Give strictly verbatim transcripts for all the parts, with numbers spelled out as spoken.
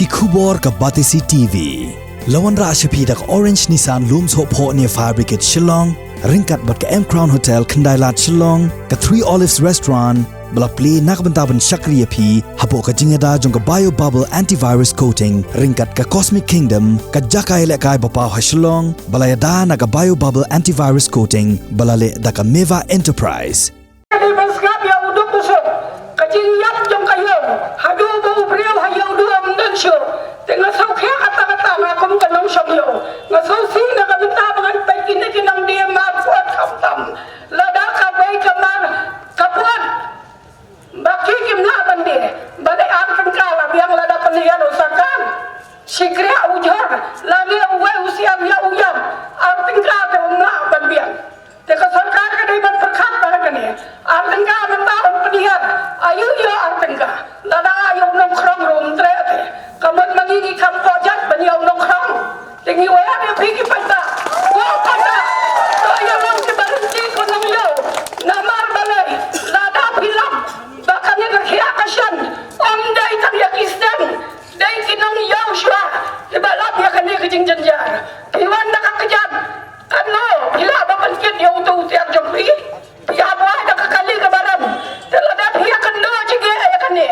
Ki khubor ka Batesi T V. La wanrah sha phi da ka Orange Nissan Lum Sohphoh near Fire Brigade Shillong, ryngkat bad ka M Crown Hotel Khyndailad Shillong, ka Three Olives Restaurant, ba la plie na ka bynta ban shakri ïa phi hapoh ka jingïada jong ka Bio Bubble Antivirus Coating, ryngkat ka Cosmic Kingdom, ka jaka ïalehkai ba paw ha Shillong, ba la ïada na ka Bio Bubble Antivirus Coating, ba la leh da ka Meva Enterprise. Ka dei ban sngap ïa u duk u suk, ka jingïap jong ka ïew, haduh ba u briew ha ïew duh ym don shuh. Te nga sngewkhia katta katta nga kum ka nongshong ïew. Nga sngewsih na ka bynta ba ngan peit kine ki nongdie marpuot khamtam. Lada kawei ka mar ka puot, ba ki kim lah ban die. Ba dei ar tyngka la biang lada pynhiar u sorkar. Shi kriah ujor, lane uwei u siam ïa u ïam, ar tyngka te um lah ban biang. Te ka sorkar ka dei ban pyrkhat bha ha kane. Ar tyngka mynta um pynhiar, aïu ïa ar tyngka. Lada ïa u nongkhrong ruh um treh te. Ka mut ma ngi ngi kham pojat ban ïa u nongkhrong. Te ngi wan ïa phi ki paidbah. Ko paidbah, to ïa long kiba rynti ko nongïew. Namar balei, lada phi lap ba kane ka khiah ka shan, ym dei tang ïa ki seng. Dei ki nongïew shuwa kiba lap ïa kane ka jingjynjar. Phi wan da ka kjat, katno phi lah ban pynkit ïa uto u tiar jong phi? Phi hap wai da ka kali kaba rem. Te lada phi ïakynduh jingeh ïa kane,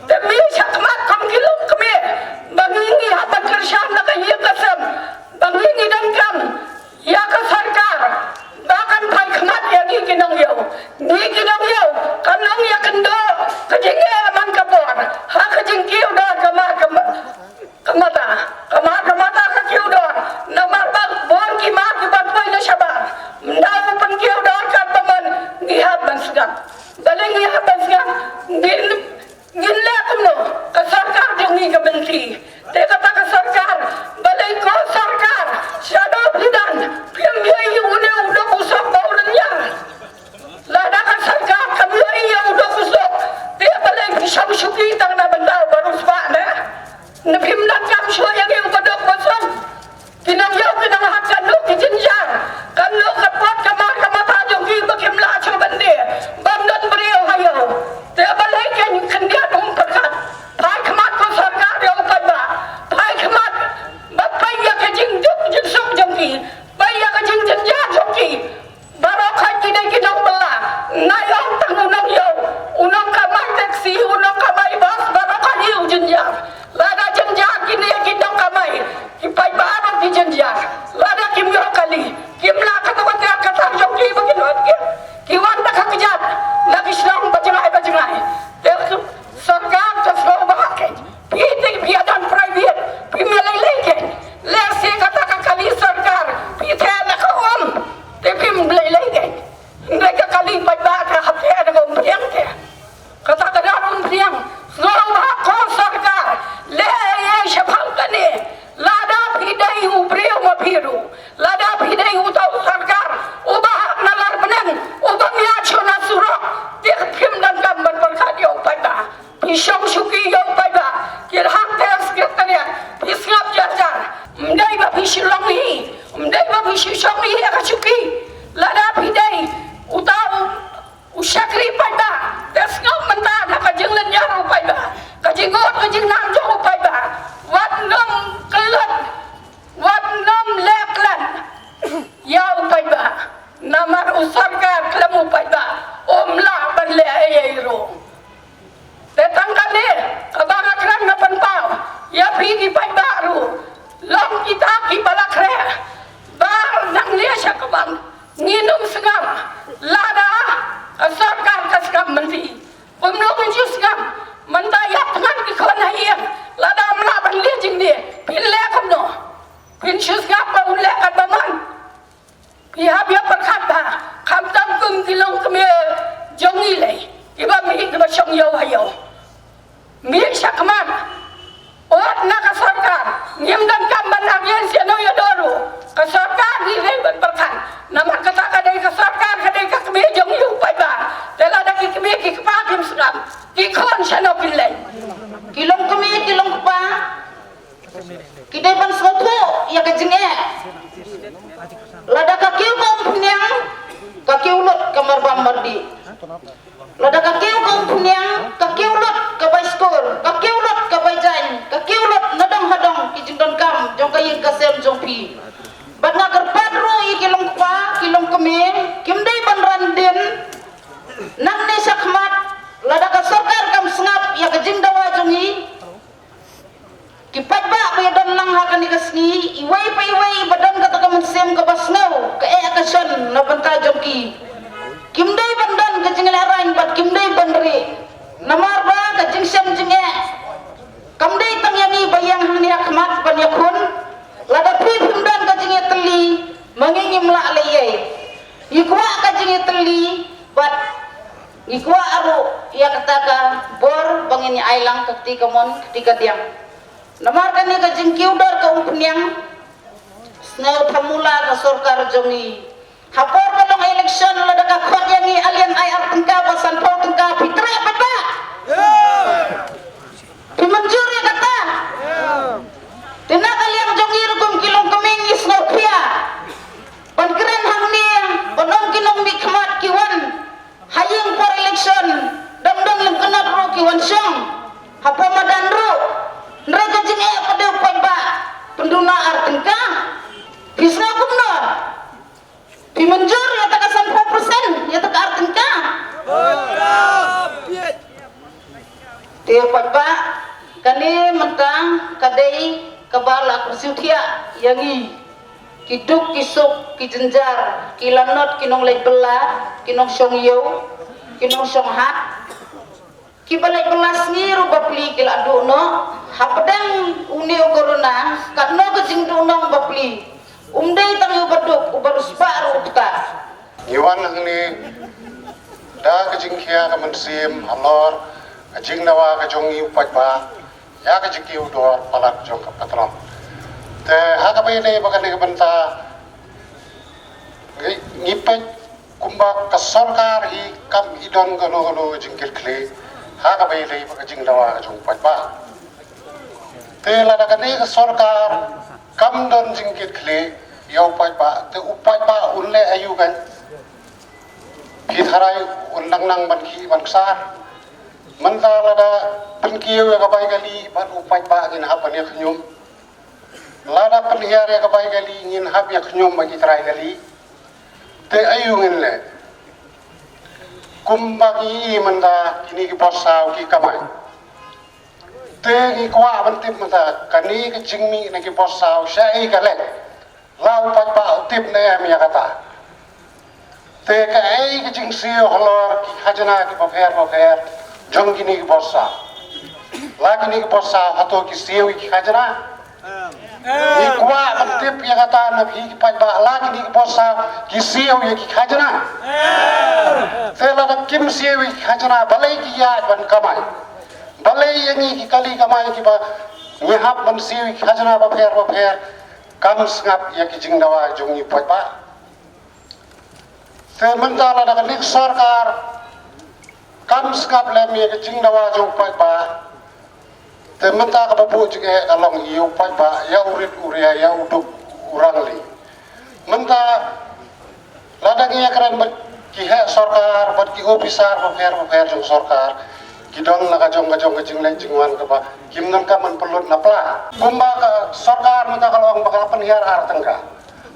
te mih shakhmat kum ki longkmie ba ngi ngi hap ban kyrshan da ka ïing ka sem ba ngi ngi donkam ïa ka sorkar ba kan phai khmat ïa ngi ki nongïew. Ngi ki nongïew kan nang ïakynduh ka jingeh man ka por ha ka jingkiew dor ka mar ka ma-, ka mata. Ka mar ka mata ka kiew dor. Namar ba bun ki mar kiba poi na shabar. Ynda u pynkiew dor katba mon ngi hap ban sngap. Balei ngi hap ban sngap? Ngin Ngin leh kumno? Ka sorkar jong ngi ka bynta. Te kata ka sorkar, balei ko sorkar, shadow phi don, phim ïohi une u duk u suk ba u lynñiar. Lada ka sorkar kam ïohi ïa u duk u suk, te balei phi shong shuki tang na bynta u ba riewspah ne? Ne phim donkam shuh ïa ngi u ba duk ba suk. Ki nongïew ki nonghap, katno ki jynjar, katno ka put ka mar ka mata jong ki ba kim lah shuh ban die, bym don briew ha ïew. Te balei kein khyndiat um pyrkhat? Phai khmat ko sorkar ïa u paidbah. Phai khmat ba peit ïa ka jingduk jingsuk jong ki, peit ïa ka jingjynjar jong ki. Baroh khoit ki dei ki nongbylla. Nga ong tang u nongïew, u nongkamai taxi, u nongkamai bus, baroh khoit ki u jynjar. Lada jynjar kine ki nongkamai, ki paidbah ruh ki jynjar. Lada kim ïoh kali, kim lah katto katne ka tang jong ki ba kin wan ki. Ki wan da ka kjat na ki shnong ba jngai ba jngai. Te Sorkar, to sngewbha kein. Phi te phi ïa don private, phim ïa lei lei kein. Lehse kata ka kali sorkar phi theh na ka um, te phim lei lei kein. Hynrei ka kali paidbah ka hap theh na ka umphniang te. Kata ka dei umphniang. Sngewbha ko sorkar, leh ei ei shaphang kane. Lada phi dei u briew ma phi ruh, lada phi dei uta u sorkar uba hap na lar bneng, uba mih shuh na surok, te phim donkam ban pyrkhat ïa u paidbah. Phi shong shuki ïa u paidbah, ki rhang te secretariat, phi sngap jar jar. Ym dei ba phi shu long hi, ym dei ba phi shu shong hi ïa ka shuki. Lada phi dei uta u, u shakri paidbah, te sngap mynta na ka jinglynñiar u paidbah, ka jingud ka jingnam jong u paidbah. Wat nym kyllut, wat nym leh klet ïa u paidbah. Namar u sorkar khlem u paidbah um lah ban leh ei ei ruh. Te tang kane kaba nga kren nga pynpaw ïa phi ki paidbah ruh, long kita kiba la khreh ba nang leh sha kaba ngin ym sngap. Lada ka sorkar ka sngap mynta, kumno ngin shu sngap? Mynta ïa tngan ki khun ha ïing, lada ym lah ban leh jingleh, phin leh kumno? Phin shu sngap ba un leh katba mon? Phi hap ïa pyrkhat bha, khamtam kum ki longkmie jong ngi lei, kiba mih kiba shong ïew ha ïew. Mih shakhmat, ot na ka sorkar, ngim donkam ban against ïa no ïa no ruh. Ka sorkar ngi lei ban pyrkhat. Namar kata ka dei ka sorkar, ka dei ka kmie jong ngi u paidbah. Te lada ki kmie ki kpa kim sngap, ki khun shano kin leit? Ki longkmie ki longkpa ki dei ban sngewthuh ïa ka jingeh. Lada ka kiew ka umphniang, ka kiew lut ka marbam mardih. Lada ka kiew ka umphniang, ka kiew lut ka bai skul, ka kiew lut ka bai jaiñ, ka kiew lut na Iwei pa iwei ba don kata ka mynsiem kaba sngew ka eh ka shon na bynta jong ki. Kim dei ban don ka jinglehraiñ bad kim dei ban rieh. Namar ba ka jingshem jingeh kam dei tang ïa ngi ba ïeng hangne ha khmat ban ïakhun. Lada phi phim don ka jingïatylli ma ngi ngim lah leh ei. Ngi kwah ka jingïatylli bad ngi kwah ruh ïa kata ka bor ba ngin ïa ai lang ka kti kamon kti kadiang. Namar kane ka jingkiew dor ka umphniang. Sngewthuh mula ka sorkar jong ngi. Ha por ba long election lada ka khot ïa ngi alien ai ar tyngka ba sanphew tyngka phi treh paidbah. Phi mynjur ïa kata. Te na ka liang jong ngi ruh kum ki longkmie ngi sngewkhia. Ban kren hangne ban ong ki nongmihkhmat ki wan. Ha ïing por election dang don lem kynap ruh ki wan shong. Hapoh madan ruh. Hynrei ka jingeh pat dei u paidbah pynduna ar tyngka. Phi sngew kumno? Phi mynjur ïa ta ka sanphew percent ïa ta ka ar tyngka? Te u paidbah, kane mynta ka dei kaba la kyrsiew thiah ïa ngi. Ki duk ki suk ki jynjar ki lanot ki nongleit bylla, ki nongshong ïew, ki nongshong hat. Kiba leit bylla sngi ruh bapli ki la duh noh. Hapdeng une u corona katno ka jingduh nong bapli. Um dei tang ïa uba duk, uba riewspah ruh u ktah. Ngi wan hangne da ka jingkhia ka mynsiem halor ka jingdawa ka jong ngi u paidbah ïa ka jingkiew dor palat jong ka petrol. Te ha kaba ïadei bad kane ka bynta ngi, ngi peit kumba ka sorkar hi kam i don kano kano ka jingkitkhlieh ha kaba ïadei bad ka jingdawa ka jong u paidbah. Te lada kane ka sorkar kam don jingkitkhlieh ïa u paidbah, te u paidbah un leh aïu kan? Phi tharai un nang nang ban khih ban ksar? Mynta lada pynkiew ïa ka bai kali bad u paidbah ngin hap ban ïa khñium. Lada pynhiar ïa ka bai kali ngin hap ïa khñium bad ki trai kali. Te aïu ngin leh? Kumba ngi i mynta kine ki bossaw ki kamai. Te ngi kwah ban tip mynta kane ka jingmih na ki bossaw shaei ka leh. La u paidbah u tip ne em ïa kata? Te kaei ka jingsiew halor ki khajna kiba pher ba pher jong kine ki bossaw? La kine ki bossaw hato ki siew ïa ki khajna? Ngi kwah ban tip ïa kata na phi ki paidbah, la kine ki bossaw ki siew ïa ki khajna? Te lada kim siew ïa ki khajna balei ki ïaid ban kamai? Balei ïa ngi ki kali kamai kiba ngi hap ban siew ïa ki khajna ba pher ba pher kam sngap ïa ki jingdawa jong ngi paidbah? Te mynta lada kane ka sorkar kam sngap lem ïa ka jingdawa jong u paidbah. Te mynta kaba buh jingeh ka long ïa u paidbah, ïa u rit u ria, ïa u duk u rangli. Mynta lada ngi ïakren bad ki heh sorkar bad ki ophisar bapher bapher jong sorkar, ki don la ka jong ka jong ka jingleh jingwan kaba kim donkam ban pynlut na pla. Kumba ka sorkar mynta ka long ba ka la pynhiar ar tyngka.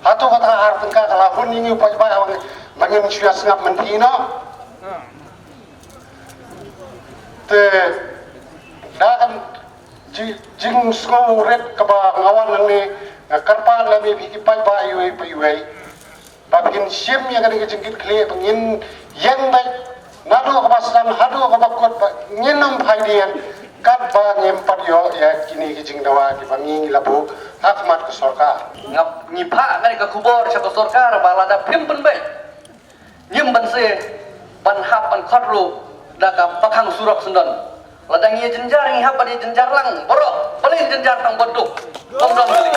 Hato kata ar tyngka ka la hun ïa ngi u paidbah ba ngin shu ïa sngap mynta noh? Te da kan ji-, jingsngew rit kaba nga wan hangne, nga kyrpad lem ïa phi ki paidbah iwei pa iwei ba phin shim ïa kane ka jingkitkhlieh ba ngin ïeng beit naduh kaba sdang haduh kaba kut ba ngin ym phai dien katba ngim pat ïoh ïa kine ki jingdawa kiba ngi ngi la buh ha khmat ka sorkar. Ngap ngi phah kane ka khubor sha ka sorkar ba lada phim pynbeit ngim banse ban hap ban khot ruh da ka pakhang surok syndon. Lada ngi ïa jynjar ngi hap ban ïa jynjar lang baroh, balei jynjar tang bad duk? Ym don kali.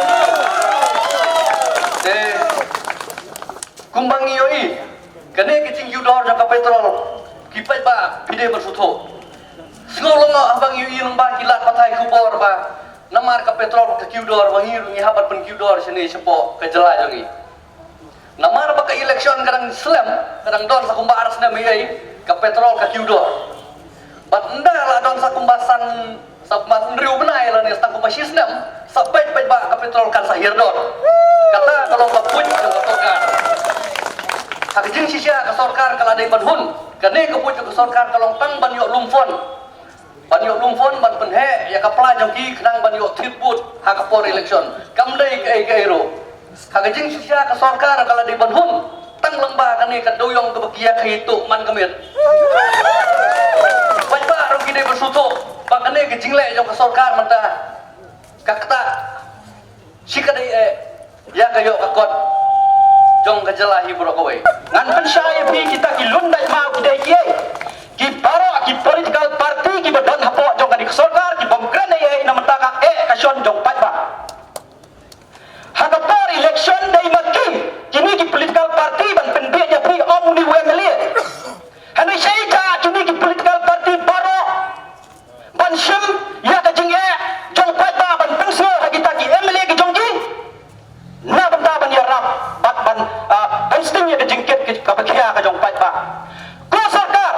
Te kumba ngi ïohi kane ka jingkiew dor jong ka petrol, ki paidbah phi dei ban sngewthuh. Sngew lyngngoh haba ngi ïohi lyngba ki lad pathai khubor ba namar ka petrol ka kiew dor ba ngi ruh ngi hap ban pynkiew dor shane shapoh ka jylla jong ngi. Namar ba ka election ka dang slem, ka dang don sa kumba ar snem ïa ka petrol ka kiew dor. Bad ynda la don sa kumba san, sa kumba hynriew bnai lane sa tang kumba shi snem, sa peit peit ba ka petrol kan sa hiar dor. Kata ka long ka push ka sorkar. Ha ka jingshisha ka sorkar ka la dei ban hun. Kane ka push ka sorkar ka long tang ban ïoh lum fund. Ban ïoh lum phone ban pynheh ïa ka pla jong ki khnang ban ïoh thied vote ha ka por election. Kam dei kaei kaei ruh. Ha ka jingshisha ka sorkar ka la dei ban hun tang lyngba kane ka dewïong kaba ki ïa khaïi tuh man ka miet. Paidbah ruh ki dei ban sngewthuh ba kane ka jingleh jong ka sorkar mynta ka ktah shi ka dei eh ïa ka ïoh ka kot jong ka jylla hi baroh kawei. Ngan pynshai ïa phi, kita ki lun dait maw ki dei kiei? Ki baroh ki political party kiba don hapoh jong kane ka sorkar ki bym kren ei ei na bynta ka eh ka shon jong paidbah. Ha ka por election dei ma ki kine ki political party ban pynbiej ïa phi, ong une u MLA. Hynrei shaei jia kine ki political party baroh ban shim ïa ka jingeh jong paidbah ban pynsngew ha kita ki MLA ki jong ki na bynta ban ïarap bad ban, ah, ban sting ïa ka jingkit kaba khia ka jong paidbah? Ko sorkar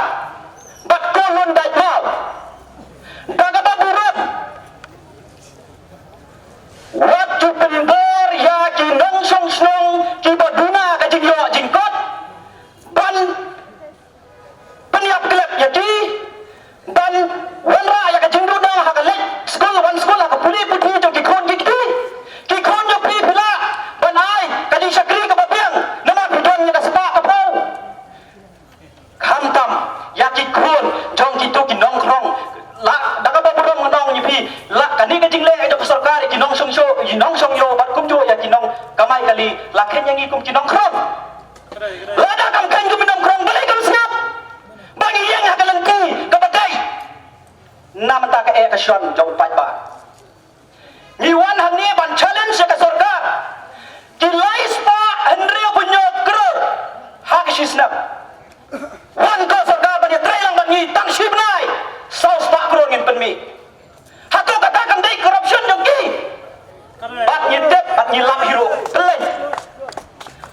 bad ko lun dait maw, da kaba burom wat ju pynbor ïa ki nongshong shnong kiba duna ka jingïoh jingkot ban pynïap klet ïa ki, ban wanrah ïa ka jingduhnong ha ka leit skul wan skul, ha ka pule puthi jong ki khun ki kti. Ki khun jong phi phi lah ban ai ka jingshakri kaba biang namar phi don ïa ka spah ka phew. Khamtam ïa ki khun jong kito ki nongkhrong, la da kaba burom ngan ong ïa phi, la kane ka jingleh jong ka sorkar ïa ki nongshong shnong, ïa ki nongshong ïew bad kumjuh ïa ki nongkamai kali la kheiñ ïa ngi kum ki nongkhrong. Lada kam kheiñ kum ki nongkhrong balei kam sngap ba ngi ïeng ha ka lynti kaba dei na bynta ka eh ka shon jong paidbah? Ngi wan hangne ban challenge ïa ka sorkar. Ki lai spah hynriew phew hynñiew klur ha ka shi snem. Wan ko sorkar ban ïatreilang bad ngi tang shi bnai, saw spah klur ngin pynmih. Hato kata kam dei corruption jong ki? Bad ngi tip bad ngi lap hi ruh, pynleit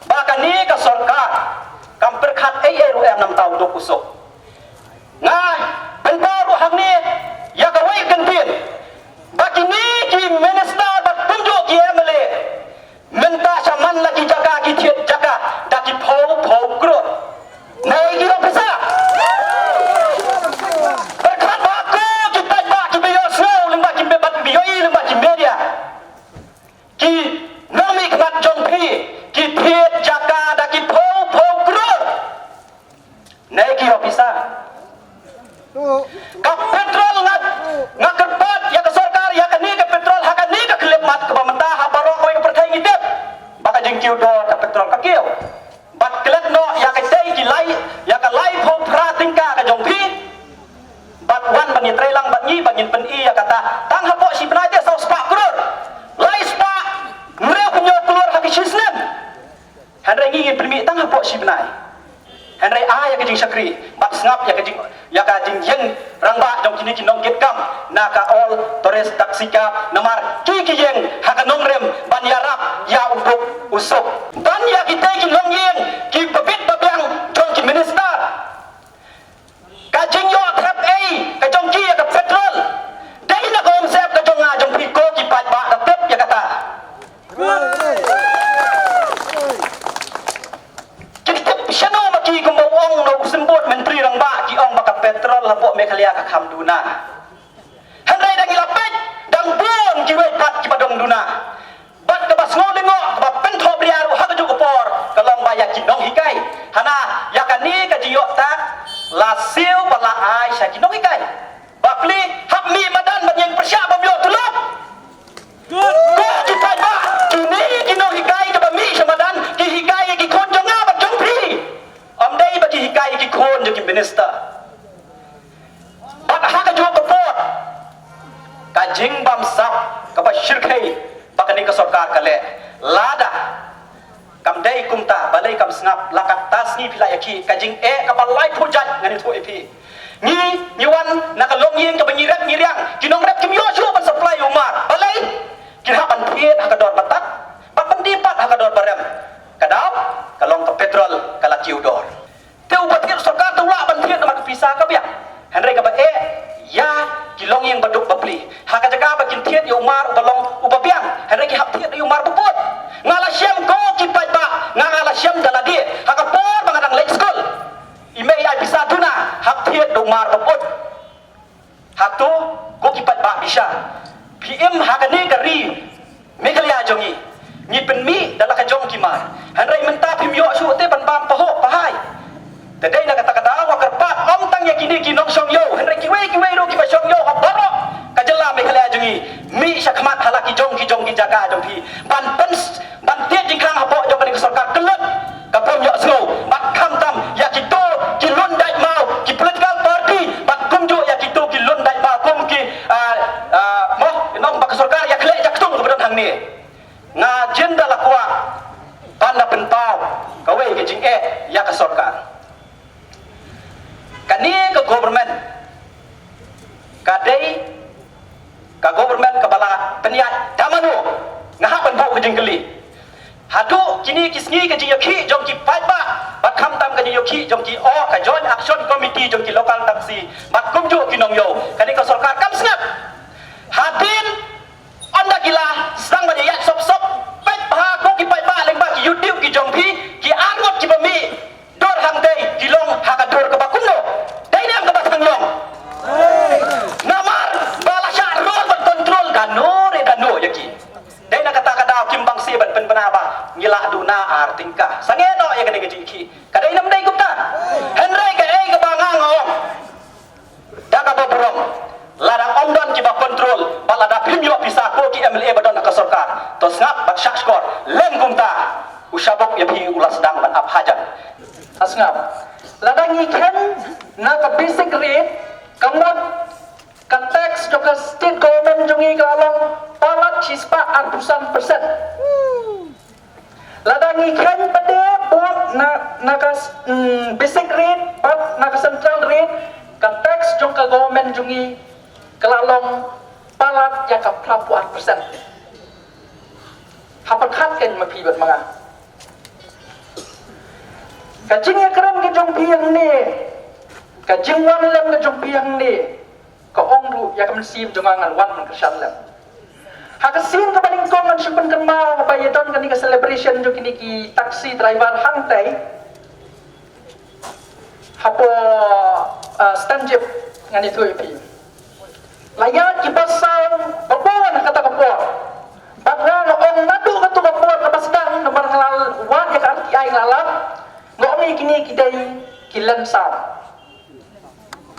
ba kane ka sorkar kam pyrkhat ei ei ruh em na bynta u duk u suk. Nga pynpaw ruh hangne ïa kawei ka kyntien ba kine ki minister bad kumjuh ki MLA mynta shaman la ki jaka ki thied jaka da ki phew phew klur. Naei ki officer? Pyrkhat ba ko ki paidbah kiba ïohsngew lyngba ki me-, bad kiba ïohi lyngba ki media. Ki nongmihkhmat jong phi ki thied jaka da ki phew phew klur. Naei ki officer? Ka petrol nga, nga kyrpad ïa ka sorkar ïa kane ka petrol ha kane ka khyllipmat kaba mynta ha baroh kawei ka pyrthei ngi tip ba ka jingkiew dor ka petrol ka kiew. Bad klet noh ïa ka tei ki lai, ïa ka lai phew phra tyngka ka jong phi. Bad wan ban ïatreilang bad ngi ba ngin pyni ïa kata. Tang hapoh shi bnai te saw spah klur. Lai spah hynriew phew hynñiew klur ha ka shi snem. Hynrei ngi ngin pynmih tang hapoh shi bnai. Hynrei ai ïa ka jingshakri bad sngap ïa ka jing, ïa ka jingïeng rangbah jong kine ki nongkitkam na ka All Tourist Taxi Cab namar ki ki ïeng ha ka nongrim ban ïarap ïa u duk u suk. Ban ïa kita ki longïing kiba bit ba biang jong ki minister. Ka jingïoh threp ei ka jong ki ïa ka petrol dei na ka umsyep ka jong nga jong phi ko ki paidbah, da tip ïa kata. Ki tip shano ma ki kumba ong na u symbud Myntri Rangbah, ki ong ba ka petrol hapoh Meghalaya ka kham duna. Hynrei da ngi la peit dang bun kiwei pat kiba dang duna. Bad kaba sngew lyngngoh kaba pynthohbria ruh ha kajuh ka por ka long ba ïa ki nonghikai, hana ïa kane ka jingïoh tak la siew bad la ai sha ki nonghikai. Bapli, hap mih madan ban ïeng pyrshah bym ïoh tulop. Ko ki paidbah, kine ki nonghikai kiba mih sha madan ki hikai ïa ki khun jong nga bad jong phi. Ym dei ba ki hikai ïa ki khun jong ki minister. Bad ha kajuh ka por ka jingbamsap kaba shyrkhei ba kane ka sorkar ka leh. Lada kam dei kumta, balei kam sngap? La ka ta sngi phi la ïa ki ka jingeh kaba laiphew jait, ngan ïathuh ïa phi. Ngi, ngi wan na ka longïing kaba ngi rep ngi riang, ki nongrep kim ïoh shuh ban supply ïa u mar. Balei? Ki hap ban thied ha ka dor ba tad bad ban die pat ha ka dor ba rem. Ka daw ka long ka petrol ka la kiew dor. Te uba thied sorkar te u lah ban thied namar ka pisa ka biang. Hynrei kaba eh ïa ki longïing ba duk bapli, ha ka jaka ba kin thied ïa u mar uba long uba biang, hynrei ki hap thied ïa u mar ba bud. Nga la shem ko ki paidbah, nga, nga la shem da lade ha ka por ba nga dang leit skul. I mei i ai pisa duna, hap thied da u mar ba bud. Hato Phi im ha kane ka ri Meghalaya jong ngi. Ngi pynmih da la ka jong ki mar. Hynrei mynta phim ïoh shuh te ban bam pahuh pahai. Te dei na kata ka daw nga kyrpad ym tang ïa kine ki nongshong ïew, hynrei kiwei kiwei ruh kiba shong ïew ha baroh ka jylla Meghalaya jong ngi. Mih shakhmat ha la ki jong ki jong ki jaka jong phi ban pyn ban tied jingkhang hapoh jong kane ka sorkar kyllut ka bym ïohsngew. Bad khamtam ïa kito ki lun dait maw, ki political party, bad kumjuh ïa kito ki lun dait maw kum ki, ah, ah, mo, nong ba ka sorkar ïa khleh ïa ktung kaba don hangne. Nga jin da la kwah ban da pynpaw kawei ka jingeh ïa ka sorkar. Kane ka government ka dei ka government kaba la pynïaid da mano? Nga hap ban buh ka jingkylli. Haduh kine ki sngi ka jingïakhih jong ki paidbah bad khamtam ka jingïakhih jong ki, oh, ka Joint Action Committee jong ki local taxi bad kumjuh ki nongïew, kane ka sorkar kam sngap. Hadien ynda ki la sdang ban ïaid sop sop, peit bha ko ki paidbah lyngba ki YouTube ki jong phi, ki arngut kiba mih dur hangtei ki long ha ka dur kaba kumno? Dei ne em kaba thanglong? Namar ba la shah roi ban kontrol da no re da no ïa ki. Dei na kata ka daw kim bang seh ban pynbna ba ngi la duna ar tyngka. Sangeh noh ïa kane ka jingkhih. Ka dei ne ym dei kumta? Hynrei kaei kaba nga nga ong da kaba burom, lada ym don kiba kontrol bad lada phim ïoh pisa ko ki M L A ba don ha ka sorkar, to sngap bad shah shkor. Lem kumta u shabok ïa phi u la sdang ban ap hajan. Sngap. Lada ngi khein na ka basic rate, ka mut ka tax jong ka state government jong ngi ka la long palat shispah arphew san percent. Lada ngi khein pat de bad na, na ka s-, mm, basic rate bad na ka central rate, ka tax jong ka government jong ngi ka la long palat ïa ka phra phew ar percent. Ha pyrkhat kein ma phi bad ma nga. Ka jingïakren ka jong phi hangne, ka jingwan lem ka jong phi hangne, ka ong ruh ïa ka mynsiem jong nga ngan wan ngan kyrshan lem. Ha ka sien kaba nyngkong ngan shu pynkynmaw ba ïa don kane ka celebration jong kine ki taxi driver hangtei. Hapoh, ah, Stanjip ngan ïathuh ïa phi. La ïaid ki bus saw babun ha kata ka por. Bad nga nga ong naduh kato ka por kaba sdang namar nga la wad ïa ka R T I nga la lap. Nga ong ïa kine ki dei ki len saw.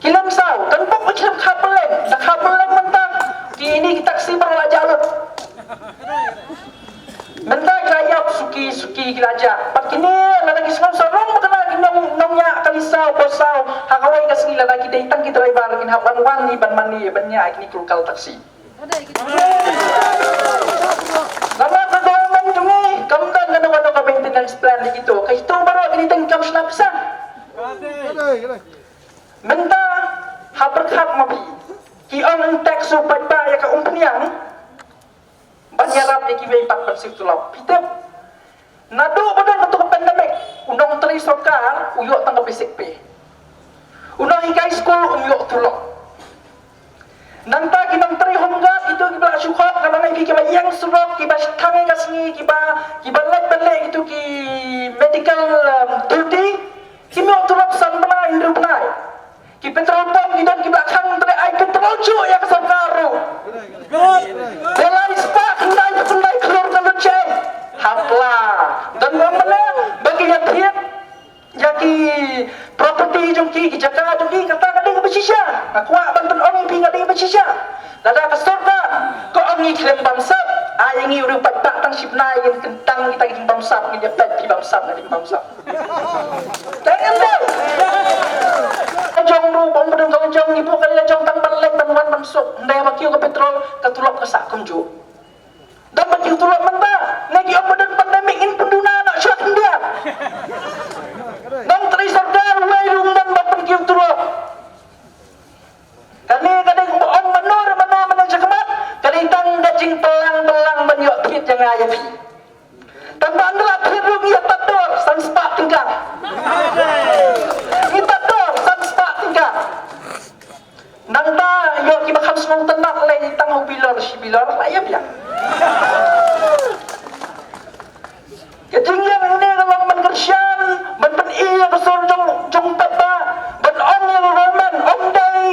Ki len saw, kan pok ba ki len khap leng, da khap leng mynta, kine ki taxi ba la jah lut. Mynta ki la ïap suki suki ki la jah. Bad kine lada ki sngew sarong ba kane ki nong, nongñiah kali saw, bus saw, ha kawei ka sngi lada ki dei tang ki driver kin hap wan wan hi ban mane ban ñiah kine ki local taxi. Namar ka government jong ngi kam don kano kano ka maintenance plan ïa kito. Ka kito baroh kine tang kam shna pisa. Mynta ha pyrkhat ma phi, ki ong yn tax u paidbah ïa ka umphniang ban ïarap ïa kiwei pat ban siew tulop. Phi tip, naduh ba don kato ka pandemic, u nongtrei sorkar u ïoh tang ka basic pay. U nonghikai skul um ïoh tulop. Nangta ki nongtrei home guard kito kiba la shu khot, kaba ngai phi kiba ïeng surok, kiba shthang ïa ka sngi, kiba, kiba leit ban leh kito ki medical, um, duty. Kim ïoh tulop san bnai hynriew bnai. Ki petrol pump ki don kiba khang trei ai petrol shuh ïa ka sorkar ruh. Te lai spah khyndai phew khyndai klur ka lut shai. Hapla. Don bym mane ba ki ïa thied ïa ki property jong ki, ki jaka jong ki, kata ka dei kaba shisha. Nga kwah ban pynong ïa phi ka dei kaba shisha. Lada ka sorkar ka ong ngi khlem bamsap, ai ngi u riew paidbah tang shi bnai ngin kyntang kita ki jingbamsap, ngin ïa peit phi bamsap ne phim bamsap. Tang em dei. Ka jong ruh bym pyndonkam ka jong ngi buh ka la jong tang ban leit ban wan ban suk. Ndei ba kiew ka petrol ka tulop ka sah kumjuh. Dang ba kiew tulop mynta ne ki ong ba don pandemic ngin pynduna noh sha khyndiat. Nongtrei sorkar wei ruh ym don ba pynkiew tulop. Kane ka dei kumba ong mano re mano mano shakhmat, ka dei tang ka jingpynlang pynlang ban ïoh thied jong nga ïa phi. Tang ba ynda la thied ruh ngi ïa tad dor san spah tyngka. Ngi tad dor san spah tyngka. Nangta ïoh kiba kham sngewtynnat lei tang u bilor shi bilor la ïa biang. Ka jingïeng hangne ka long ban kyrshan, ban pyni ïa ka sur jong, jong paidbah, ban ong ïa ka government, ym dei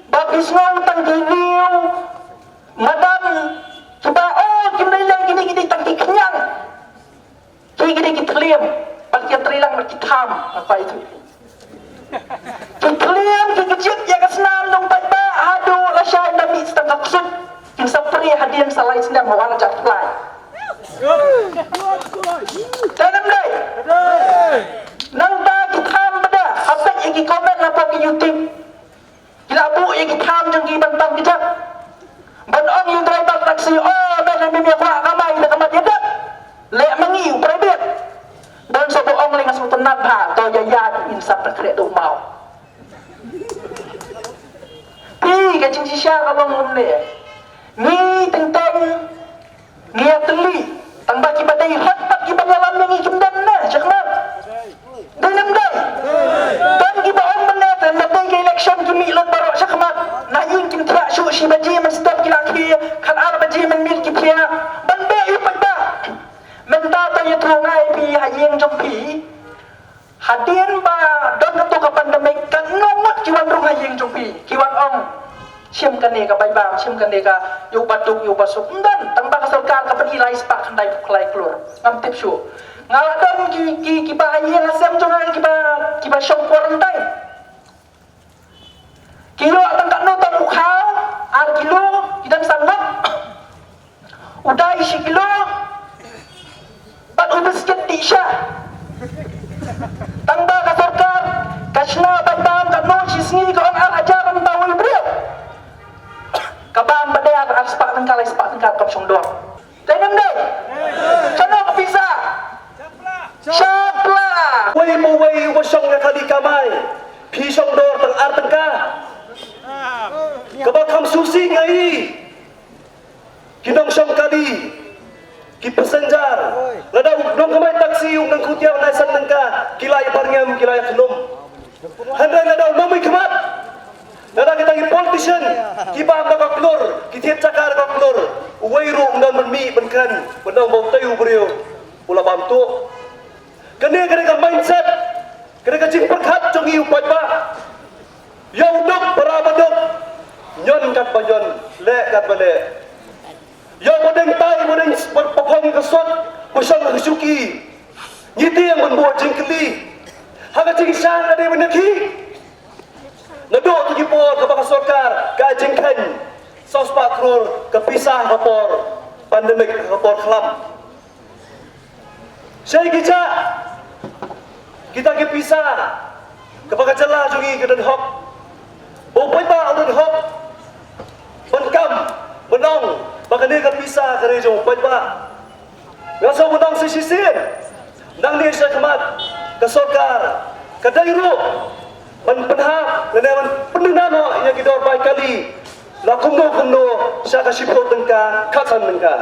ba phi sngew tang ki riew Hadien sa lai snem ha wan jat lai. Te nam dei. Nangta ki tham bada ha peit ïa ki comment na pok ki YouTube. Ki la buh ïa ki tham jong ki ban tam ki jat. Ban ong ïa u driver taxi, oh, men men ïa kwah kamai da ka mat ïa dep. Leh ma ngi u private. Don sa buh ong leh nga sngewtynnat bha, to ïa ïa in sap ta khreh do mau. Phi ka jingshisha ka long kumne. Ngi teng teng ngi ïa tylli tang ba kiba dei hok bad kiba ïalam ïa ngi kim don ne shakhmat. Dei ne em dei? Don kiba ong mynne te na dei ka election ki mih lut baroh shakhmat. Na ïing kim thiah shuh shi baje mynstep ki la khie khat ar baje mynmiet ki thiah. Ban beh ïa u paidbah. Mynta to ïathuh nga ïa phi ha ïing jong phi. Hadien ba don kato ka pandemic, katno ngut ki wan rung ha ïing jong phi, ki wan ong, shim kane ka bai bam, shim kane ka, ïa u ba duk, ïa u ba suk. Ym don, tang ba ka sorkar ka pyni lai spah khyndai phew lai klur. Ngam tip shuh. Nga la don ki, ki, kiba ha ïing ha sem jong nga kiba, kiba shong quarantine. Ki ïoh tang katno tang u khaw, ar kilo, ki dang sanggup. U dai shi kilo, bad u biskit dih sha. Tang ba ka sorkar ka shna bai bam katno shi sngi, ka ong ar hajar, tang ba u briew ka bam ba dei ar spah tyngka, lai spah tyngka, kam shong dor. Dei ne em dei? Shano ka pisa? Shapla. Wei mo wei uba shong ïa ka kali kamai, phi shong dor tang ar tyngka. Kaba kham sngewsih ïa ngi ki nongshong kali, ki passenger. Lada u nongkamai taxi u nang khutia u nai san tyngka, ki la ïa parngem, ki la ïa khlum. Hynrei lada u nongmihkhmat, lada kita ki politician, ki bam da ka klur, ki thied jaka da ka klur, uwei ruh um don ban mih ban kren, ban ong ba utei u briew u la bam tuh. Kane, kane ka mindset, kane ka jingpyrkhat jong ngi u paidbah. Ïa u duk para ba duk, ñion kat ba ñion, leh kat ba leh. Ïa u ba deng tai, u ba deng, ba, ba phong ka sut, ba shong ka shuki. Ngi tieng ban buh jingkylli. Ha ka jingshisha ka dei ban ïakhih. Naduh tu ki por kaba ka sorkar ka jingkheiñ saw spah klur ka pisa ha ka por pandemic, ha ka por khlam. Shai ki jah kita ki pisa kaba ka jylla jong ngi ka don hok. Ba u paidbah u don hok ban kam, ban ong ba kane ka pisa ka dei jong u paidbah. Nga sngewbha ban ong sa shisien, nangne shakhmat ka sorkar ka dei ruh ban pynhap lane ban pynduna noh ïa ki dor bai kali na kumno kumno sha ka shiphew tyngka, khatsan tyngka.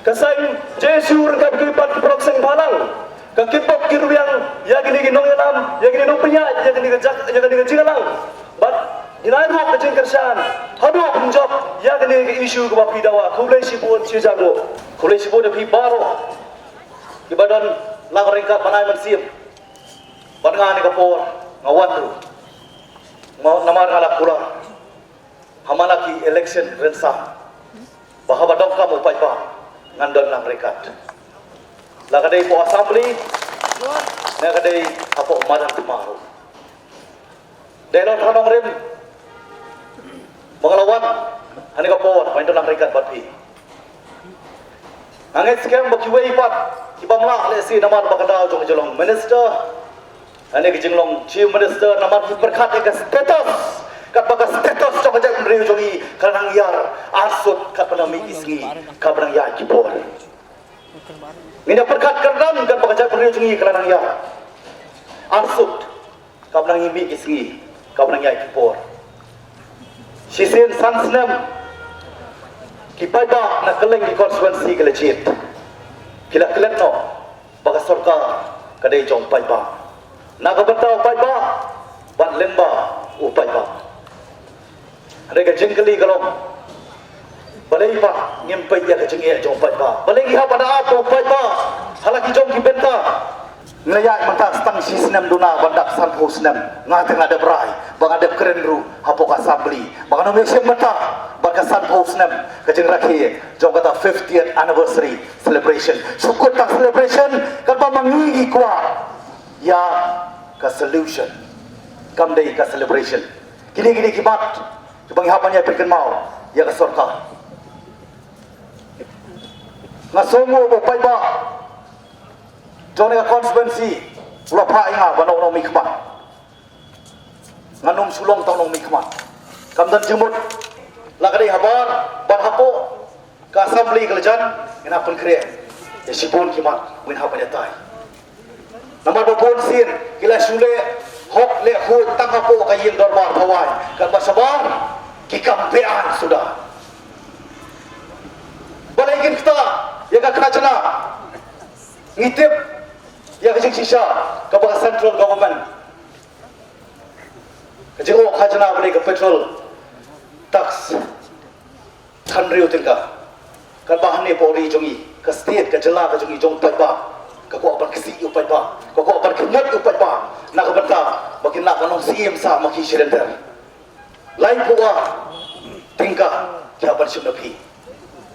Ka seng J S U ryngkat ki pat ki paralok seng bhalang, ka kitbok ki rwiang ïa kine ki nongïalam, ïa kine nongpynïaid, ïa kine ki jak, ïa kine ki jingïalang. Bad ngi ai ruh ka jingkyrshan haduh pynjop ïa kane ka issue kaba phi dawa. Khublei shibun shi hajar nguh. Khublei shibun ïa phi baroh kiba don lang ryngkat ban ai mynsiem. Bad nga ha kane ka por nga wan ruh. Nga, namar nga la kular ha man la ki election rynsan ba haba donkam u paidbah ngan don lang ryngkat. La ka dei hapoh Assembly, ne ka dei hapoh madan thma ruh. Dei long tang nongrim ba nga la wan ha kane ka por ban don lang ryngkat bad phi. Nga ngeit skhem ba kiwei pat ki bym lah lehse namar ba ka daw jong ka jinglong minister, lane ka jinglong chief minister, namar ki pyrkhat ïa ka status, katba ka status jong ka jaitbynriew jong ngi ka la nang ïar arsut, katba nang mih ki sngi, katba nang ïaid ki por. Ngin ïa pyrkhat kyrdan katba ka jaitbynriew jong ngi ka la nang ïar arsut, katba nang mih ki sngi, katba nang ïaid ki por. Shisien san snem ki paidbah na kylleng ki constituency ki la jied, ki la klet noh ba ka sorkar ka dei jong u paidbah, na ka bynta u paidbah, ban lyngba u paidbah. Hynrei ka jingkylli ka long, balei pat ngim peit ïa ka jingeh jong u paidbah? Balei ngi hap ban ap ïa u paidbah ha la ki jong ki bynta? Ngi la ïaid mynta tang shi snem duna, ban dap sanphew snem. Nga te nga dep rai ba nga dep kren ruh hapoh ka Assembly ba ngan ym ïashim bynta bad ka sanphew snem ka jingrakhe jong kata fiftieth anniversary celebration. Shu kut tang celebration, katba ma ngi ngi kwah ïa ka solution, kam dei ka celebration. Kine kine ki mat kiba ngi hap ban ïa pyrkhat kynmaw ïa ka sorkar. Song u paidbah jong kane ka constituency u la phah ïa nga ban long u nongmihkhmat. Ngan ym shu long tang u nongmihkhmat. Kam don jingmut la ka dei habar bad hapoh ka assembly ka la jan, ngin hap pynkhreh ïa shibun ki mat, ngin hap ban ïatai. Namar ba bun sien ki la shu leh hok leh khuid tang hapoh ka ïing dorbar Pawai, katba shabar ki kam beaiñ suda. Balei ngin ktah ïa ka khajna? Ngi tip ïa ka jingshisha kaba ka central government, ka jingïoh khajna ba dei ka petrol tax, hynriew tyngka. Katba hangne hapoh ri jong ngi, ka state, ka jylla ka jong ngi jong paidbah, ka kwah ban ksih ïa u paidbah, ka kwah ban khñiot ïa u paidbah na ka bynta ba kin lah ban long syiem sah ma ki shi lynter. Laiphew ar tyngka ki hap ban shim na phi.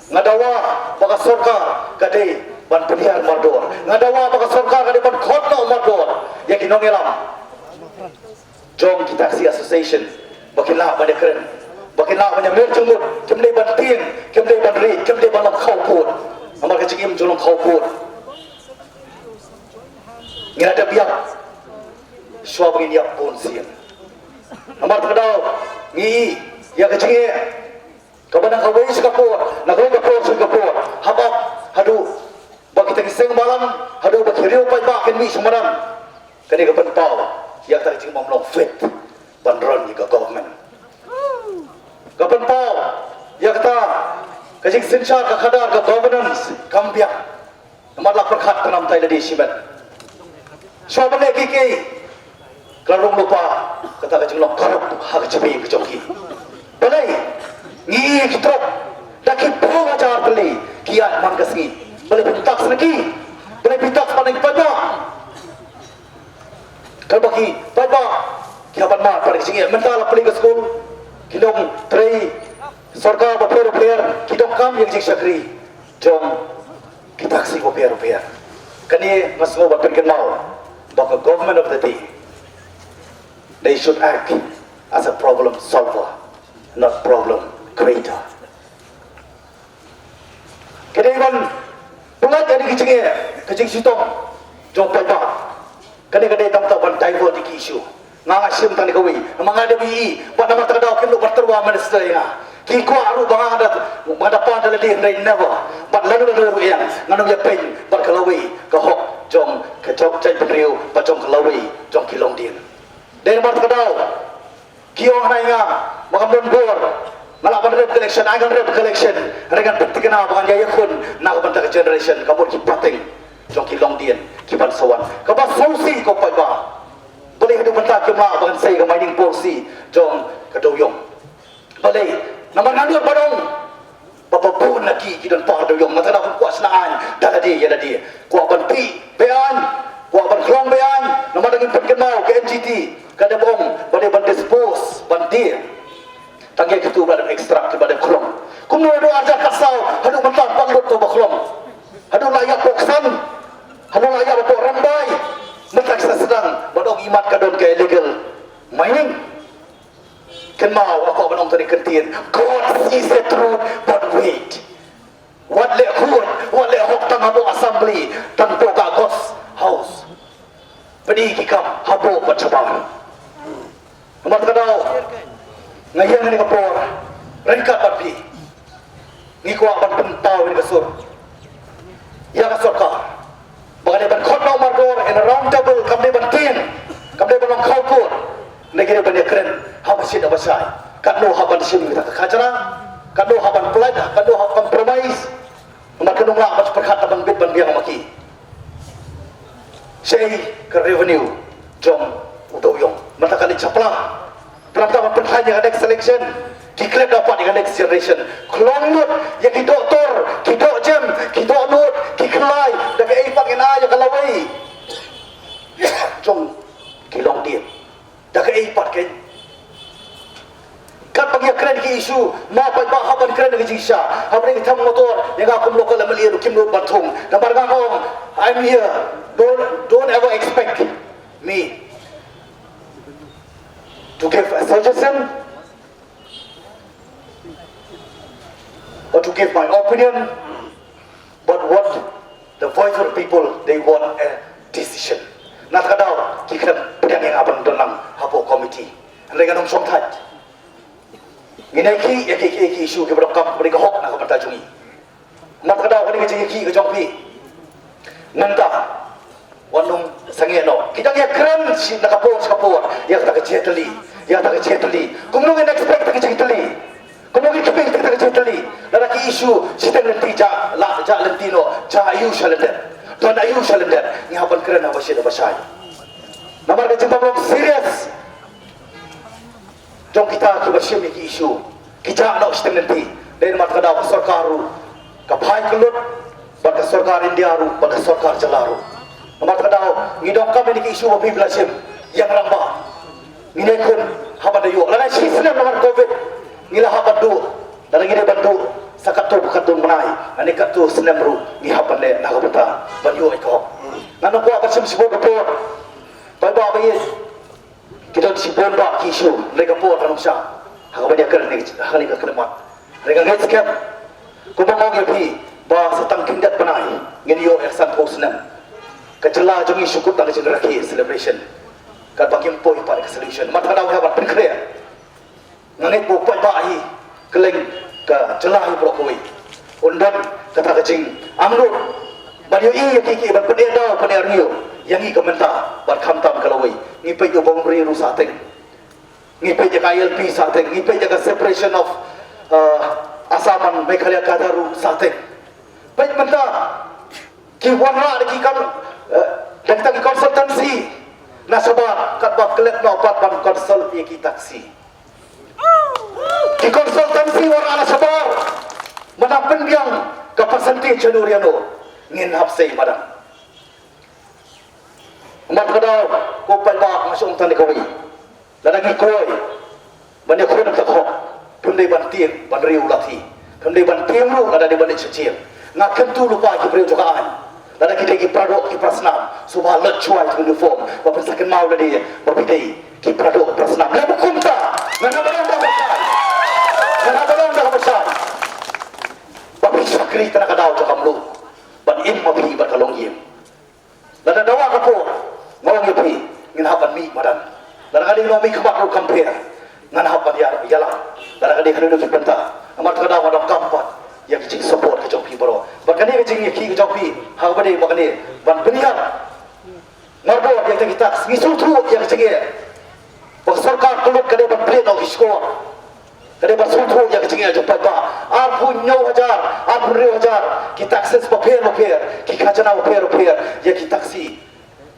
Nga dawa ba ka sorkar ka dei ban pynhiar mardor. Nga dawa ba ka sorkar ka dei ban khot noh mardor ïa ki nongïalam jong ki taxi association ba kin lah ban ïakren, ba kin lah ban ïamir jingmut. Kim dei ban tieng, kim dei ban rieh, kim dei ban long khawpud. Namar ka jingim jong long khawpud, ngi la dep ïap shuwa ba ngin ïap bun sien. Namar kata ka daw ngi ïa ka jingeh kaba na kawei sha ka por, na kawei ka por sha ka por, haba haduh ba kita ki seng balang, haduh ba ki riew paidbah kin mih sha madan, ka dei ka pynpaw ïa kata ka jingbym long fit ban run ïa ka government. Ka pynpaw ïa kata ka jingsynshar ka khadar ka governance kam biang. Namar la pyrkhat ka namta ïa lade shimet. Shuwa ban leh kiei kiei ka la rung lypa kata ka jinglong corrupt ha ka jingim ka jong ki. Balei ngi ïa ki trok da ki phew hajar tylli ki ïaid man ka sngi? Balei phi tax na ki? Balei phi tax pat na ki paidbah? Katba ki paidbah ki hap ban mad pat ki jingeh. Mynta la plie ka skul, ki nongtrei sorkar bapher bapher ki donkam ïa ka jingshakri jong ki taxi bapher bapher. Kane nga sngew ban pynkynmaw ba ka government of the day, they should act as a problem solver, not problem creator. Ka dei ban pynlait ïa kine ki jingeh, ka jingshitom jong paidbah. Kane ka dei tang ban divert ïa ki issue. Nga nga shim tang ïa kawei, namar nga dei ba ïohi ba namar kata ka daw kim lah ban tyrwa minister ïa nga. Ki kwah ruh ba nga da, ba nga da pan da lade, hynrei never. Bad lano lano ruh ïa nga, ngan ym ïa peit bad ka lawei ka hok jong ka jong jaitbynriew bad jong ka lawei jong ki longdien. Dei namar kata ka daw ki ong ha nga ba ngam don bor, nga lah ban rep ka election, ai ngan rep ka election, hynrei ngan pynthikna ba ngan ïa ïakhun na ka bynta ka generation, ka mut ki pateng jong ki longdien kiban sa wan. Kaba sngewsih ko paidbah, balei haduh mynta kim lah ban sei ka mining policy jong ka dewïong? Balei? Namar nga nud ban ong ba bun na ki ki don por dewïong, mynta da kum kwah shna aiñ da lade ïa lade, kwah ban tih beaiñ, kwah ban khlong beaiñ. Namar da ngim pynkynmaw, ka N G T ka dei ban ong ba dei ban dispose, ban die tang ïa kito ba dei extract, ba dei khlong. Kumno haduh arhajar khatsaw haduh mynta pat lut to ba khlong? Haduh la ïa pok san, haduh la ïa pok Rymbai, mynta ki sa sdang ban ong imat ka don ka illegal mining. Kynmaw, nga kwah ban ong tang ïa ka ktien, God sees the truth, but wait. Wat leh khuid, wat leh hok tang hapoh assembly, tang hapoh ka ghost house. Pynïaid ki kam hapoh bad shabar. Namar kata ka daw nga ïeng ha kane ka por ryngkat bad phi. Ngi kwah ban pynpaw ïa ka sur ïa ka sorkar ba ka dei ban khot noh mardor in a round table, kam dei ban tieng, kam dei ban long khawpud. Ngi dei ban ïakren ha ba shit ha ba shai. Katno hap ban shim ïa ka khajna, katno hap ban pledge, katno hap compromise. Namar ka nonglah ban pyrkhat ban bit ban biang ma ki. Shaei ka revenue jong u dewïong? Mynta ka leit shaphrang. Pynlong ta ban pynkhlan ïa ka next election. Ki klet da pat ïa ka next generation. Khlong lut ïa ki doktor, ki dohjem, ki dohnud, ki khlai, da kaei pat ngin ai ïa ka lawei jong ki longdien? Da kaei pat kein? Katba ngi ïakren ki issue, ma paidbah hap ban kren ki jingshisha. Hapdeng ki tham motor, ïa nga kum local M L A ruh kim nud ban thung. Namar nga ong, I'm here. Don't, don't ever expect me to give a suggestion or to give my opinion, but what Why the people they want a decision? Na kata ka daw ki khlem pdiang ïa nga ban don lang hapoh committee. Hynrei ngan ym shong thait. Ngin ïa ki ïa ki ki issue kiba donkam, kiba dei ka hok na ka bynta jong ngi. Na kata ka daw kane ka jingïa ki ka jong phi. Nangta wat nym sangeh noh. Ki dang ïa kren shi na ka por sha ka por ïa kata ka jingtylli, ïa kata ka jingtylli. Kumno ngin expect ka jingtylli? Kumno ngin kyrpad ïa kata ka jingtylli? Lada ki issue shiteng lynti, jah la, jah lynti noh, jah ïa u sha lyndet. Don ïa u sha lyndet. Ngi hap ban kren haba shit haba shai. Namar ka jingbym long serious jong kita kiba shim ïa ki issue, ki jah noh shiteng lynti. Dei namar kata ka daw ka sorkar ruh ka phai ka lut, bad ka sorkar India ruh, bad ka sorkar jylla ruh. Namar kata ka daw ngi donkam ïa ki issue ba phi la shim, ïa ngi rangbah. Ngin ïakhun haba da ïoh. Lada shi snem namar covid ngi la hap ban duh. Lada ngi dei ban duh sa katto katne bnai, lane katto snem ruh ngi hap ban leh na ka bynta ban ïoh ïa ka hok. Ngan ym kwah ban shim shibun ka por. Paidbah ba ïeit, ki don shibun bah ki issue, hynrei ka por kan ym shah ha kaba ïa kren ha kane ka khyllipmat. Hynrei nga ngeit skhem, kumba nga ong ïa phi, ba sa tang khyndiat bnai ngin ïoh ïa ka sanphew snem. Ka jylla jong ngi shu kut tang ka jingrakhe celebration, katba ngim poi pat ïa ka solution. Namar kata ka daw ngi hap ban pynkhreh. Nga ngeit ba u paidbah hi kylleng ka jylla hi baroh kawei un don kata ka jingangnud ban ïohi ïa kiei kiei, ban pyneh daw pyneh rngiew ïa ngi ka mynta bad khamtam ka lawei. Ngi peit ïa u Boundary ruh sah teng, ngi peit ïa ka I L P sah teng, ngi peit ïa ka separation of, uh, Assam and Meghalaya Kathar ruh sah teng. Peit mynta ki wanrah da ki kam, eh, da kita ki consultancy na shabar, katba klet noh pat ban consult ïa ki taxi. Ki consultancy wanrah na shabar, mynta pynbiang ka percentage ïano ïano, ngin hap sei madan. Namar kata ka daw, ko paidbah, nga shu ong tang ïa kawei. Lada ngi kwah ban ïakhun ïa ka hok, phim dei ban tieng ban riew lathi, phim dei ban tieng ruh lada dei ban leit sha jel. Nga kyntu lypa ïa ki briew jong ka aiñ, lada ki dei ki paradoh ki parasnam, sngewbha leit shuwa ïa ki uniform, ba phin sa kynmaw lade ba phi dei ki paradoh ki parasnam. Lada kumta, ngan hap ban ong da kaba shai, ngan hap ban ong da kaba shai, ba phi shakri tang na ka daw jong ka mluh, ban im ma phi bad ka longïing. Lada dawa ka por, nga ong ïa phi, ngin hap ban mih madan. Lada ka dei nongmihkhmat ruh kam pher, ngan hap ban ïa, ïalam. Lada ka dei ha kano kano ki bynta, namar kata ka daw nga donkam pat ïa ka jingsupport ka jong phi baroh. Bad kane ka jingïakhih ka jong phi, ha kaba dei ba kane ban pynïap marbud ïa kita ki tax, ngi sngewthuh ïa ka jingeh ba ka sorkar ka lut ka dei ban plie noh ki shkor. Ka dei ban sngewthuh ïa ka jingeh jong paidbah. Arphew hynñiew hajar, arphew hynriew hajar ki taxes bapher bapher, ki khajana bapher bapher ïa ki taxi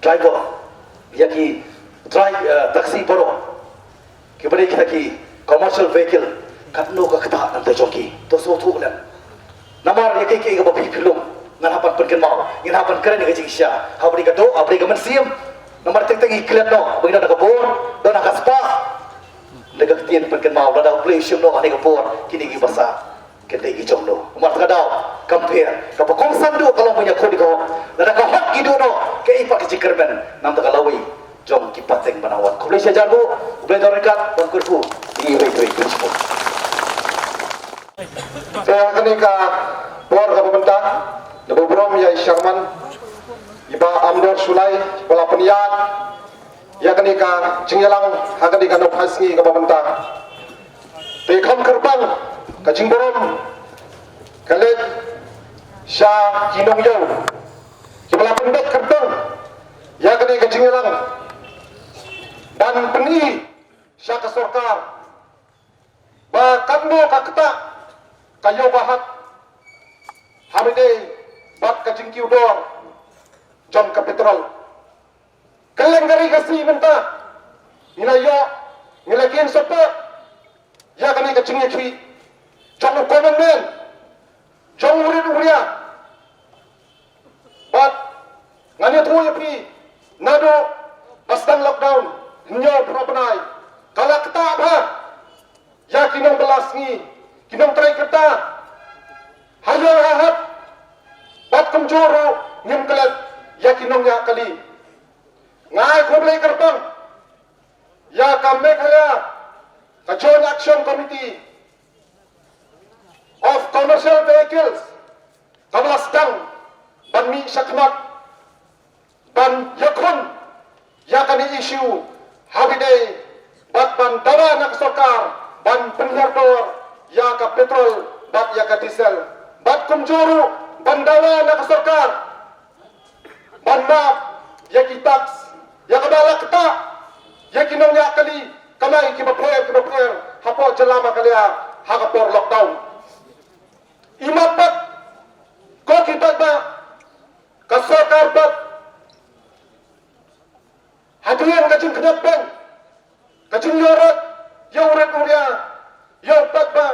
driver, ïa ki dri-, eh, taxi baroh, kiba dei kita ki commercial vehicle. Katno ka ktah na ka bynta jong ki? To sngewthuh lem. Namar ïa kiei kiei kaba phi phi lum, ngan hap ban pynkynmaw, ngin hap ban kren ïa ka jingshisha. Haba dei ka doh, haba dei ka mynsiem. Namar teng teng ngi klet noh ba ngi don da ka bor, don ha ka spah. Da ka ktien pynkynmaw, lada U Blei u shim noh ha kane ka por, kine ki basa kin dei ki jong no. Namar kata ka daw, kam pher, kaba kongsan duh ka long ban ïakhun ïa ka hok. Lada ka hok ki duh noh, kaei pat ka jingkyrmen na ka bynta ka lawei jong ki pateng ba nang wan. Khublei shihajar nguh, U Blei un don ryngkat, ban kyrkhu ïa ngi iwei pa iwei. Te ha kane ka por kaba mynta, da burom ïa i Chairman, i Bah Amdor Shullai, ba la pynïaid ïa kane ka jingïalang ha kane ka nongphai sngi kaba mynta. Te kham kyrpang ka jingburom ka leit sha ki nongïaw kiba la pynbeit kyrpang ïa kane ka jingïalang, ban pyni sha ka sorkar ba katno ka ktah ka ïew ba hat ha kaba ïadei bad ka jingkiew dor jong ka petrol. Kylleng ka ri Khasi mynta ngi la ïoh, ngi la kin support ïa kane ka jingïakhih jong u common man, jong u rit u ria. Bad ngan ïathuh ïa phi, naduh ba sdang lockdown hynñiew phra bnai, ka la ktah bha ïa ki nongbylla sngi, ki nongtrei kyrta ha ïew ha hat. Bad kumjuh ruh ngim klet ïa ki nongñiah kali. Nga ai khublei kyrpang ïa ka Meghalaya, ka Joint Action Committee of Commercial Vehicles, kaba la sdang ban mih shakhmat ban ïakhun ïa kane issue ha ba dei bad ban dawa na ka sorkar ban pynhiar dor ïa ka petrol bad ïa ka diesel. Bad kumjuh ruh ban dawa na ka sorkar ban map ïa ki tax ïa kaba la ktah ïa ki nongñiah kali kamai kiba pher kiba pher hapoh jylla Meghalaya ha ka por lockdown. Imat pat ko ki paidbah, ka sorkar pat hadien ka jingkhñiot beiñ, ka jingïoh rat ïa u rit u ria, ïa u paidbah.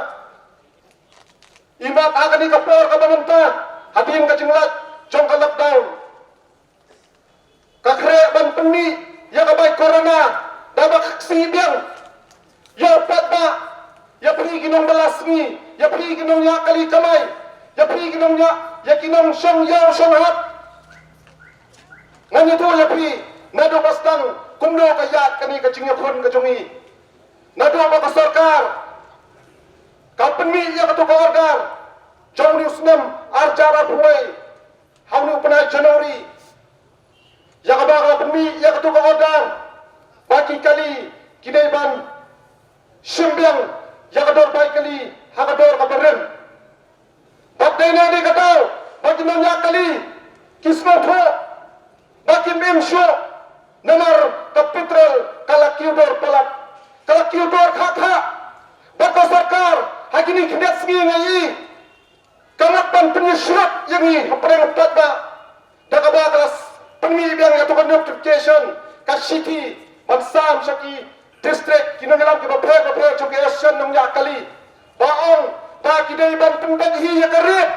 Imat ha kane ka por kaba mynta hadien ka jinglait jong ka lockdown, ka khreh ban pynmih ïa ka bai corona da ba ka ksih biang. Ïa u paidbah, ïa phi ki nongbylla sngi, ïa phi ki nongñiah kali kamai, ïa phi ki nongñiah, ïa ki nongshong ïew shong hat. Ngan ïathuh ïa phi naduh ba sdang kumno ka ïaid kane ka jingïakhun ka jong ngi. Naduh ba ka sorkar ka pynmih ïa kato ka order jong une u snem ar hajar arphew wei ha une u bnai January, ïa kaba ka la pynmih ïa kato ka order ba ki kali ki dei ban shim biang ïa ka dor bai kali ha ka dor kaba rim. Bad dei na dei ka daw ba ki nongñiah kali ki sngewthuh ba kim im shuh namar ka petrol ka la kiew dor palat, ka la kiew dor khah khah. Bad ka sorkar ha kine khyndiat sngi nga ïohi ka ngat ban pynïasyrut ïa ngi hapdeng u paidbah da kaba ka la pynmih biang ïa kato ka notification ka shithi ban sam sha ki district, ki nongïalam kiba pher bapher jong ki association nongñiah kali ba ong ba ki dei ban pynbeit hi ïa ka rate.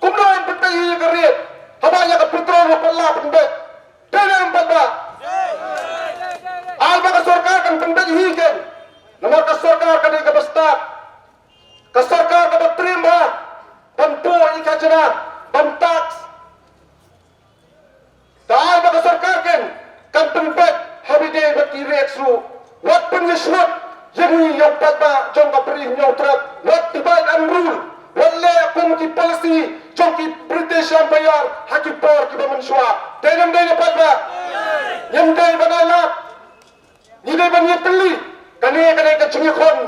Kumno yn pynbeit hi ïa ka rate haba ïa ka petrol ruh pat la pynbeit? Dei ne em pat ba? Ai ba ka sorkar kan pynbeit hi kein. Namar ka sorkar ka dei kaba stad, ka sorkar kaba triem bha ban buh ïa ka khajna, ban tax. Ka ai ba ka sorkar kein kan pynbeit ha ba dei bad ki rate ruh. Wat pynïasyrut ïa ngi ïa u paidbah jong ka Bri Hynñiewtrep. Wat divide and rule. Wat leh kum ki policy jong ki British Empire ha ki por kiba mynshuwa. Dei ne ym dei ne paidbah? Ngim dei ban ai lad. Ngi dei ban ïatylli. Kane ka dei ka jingïakhun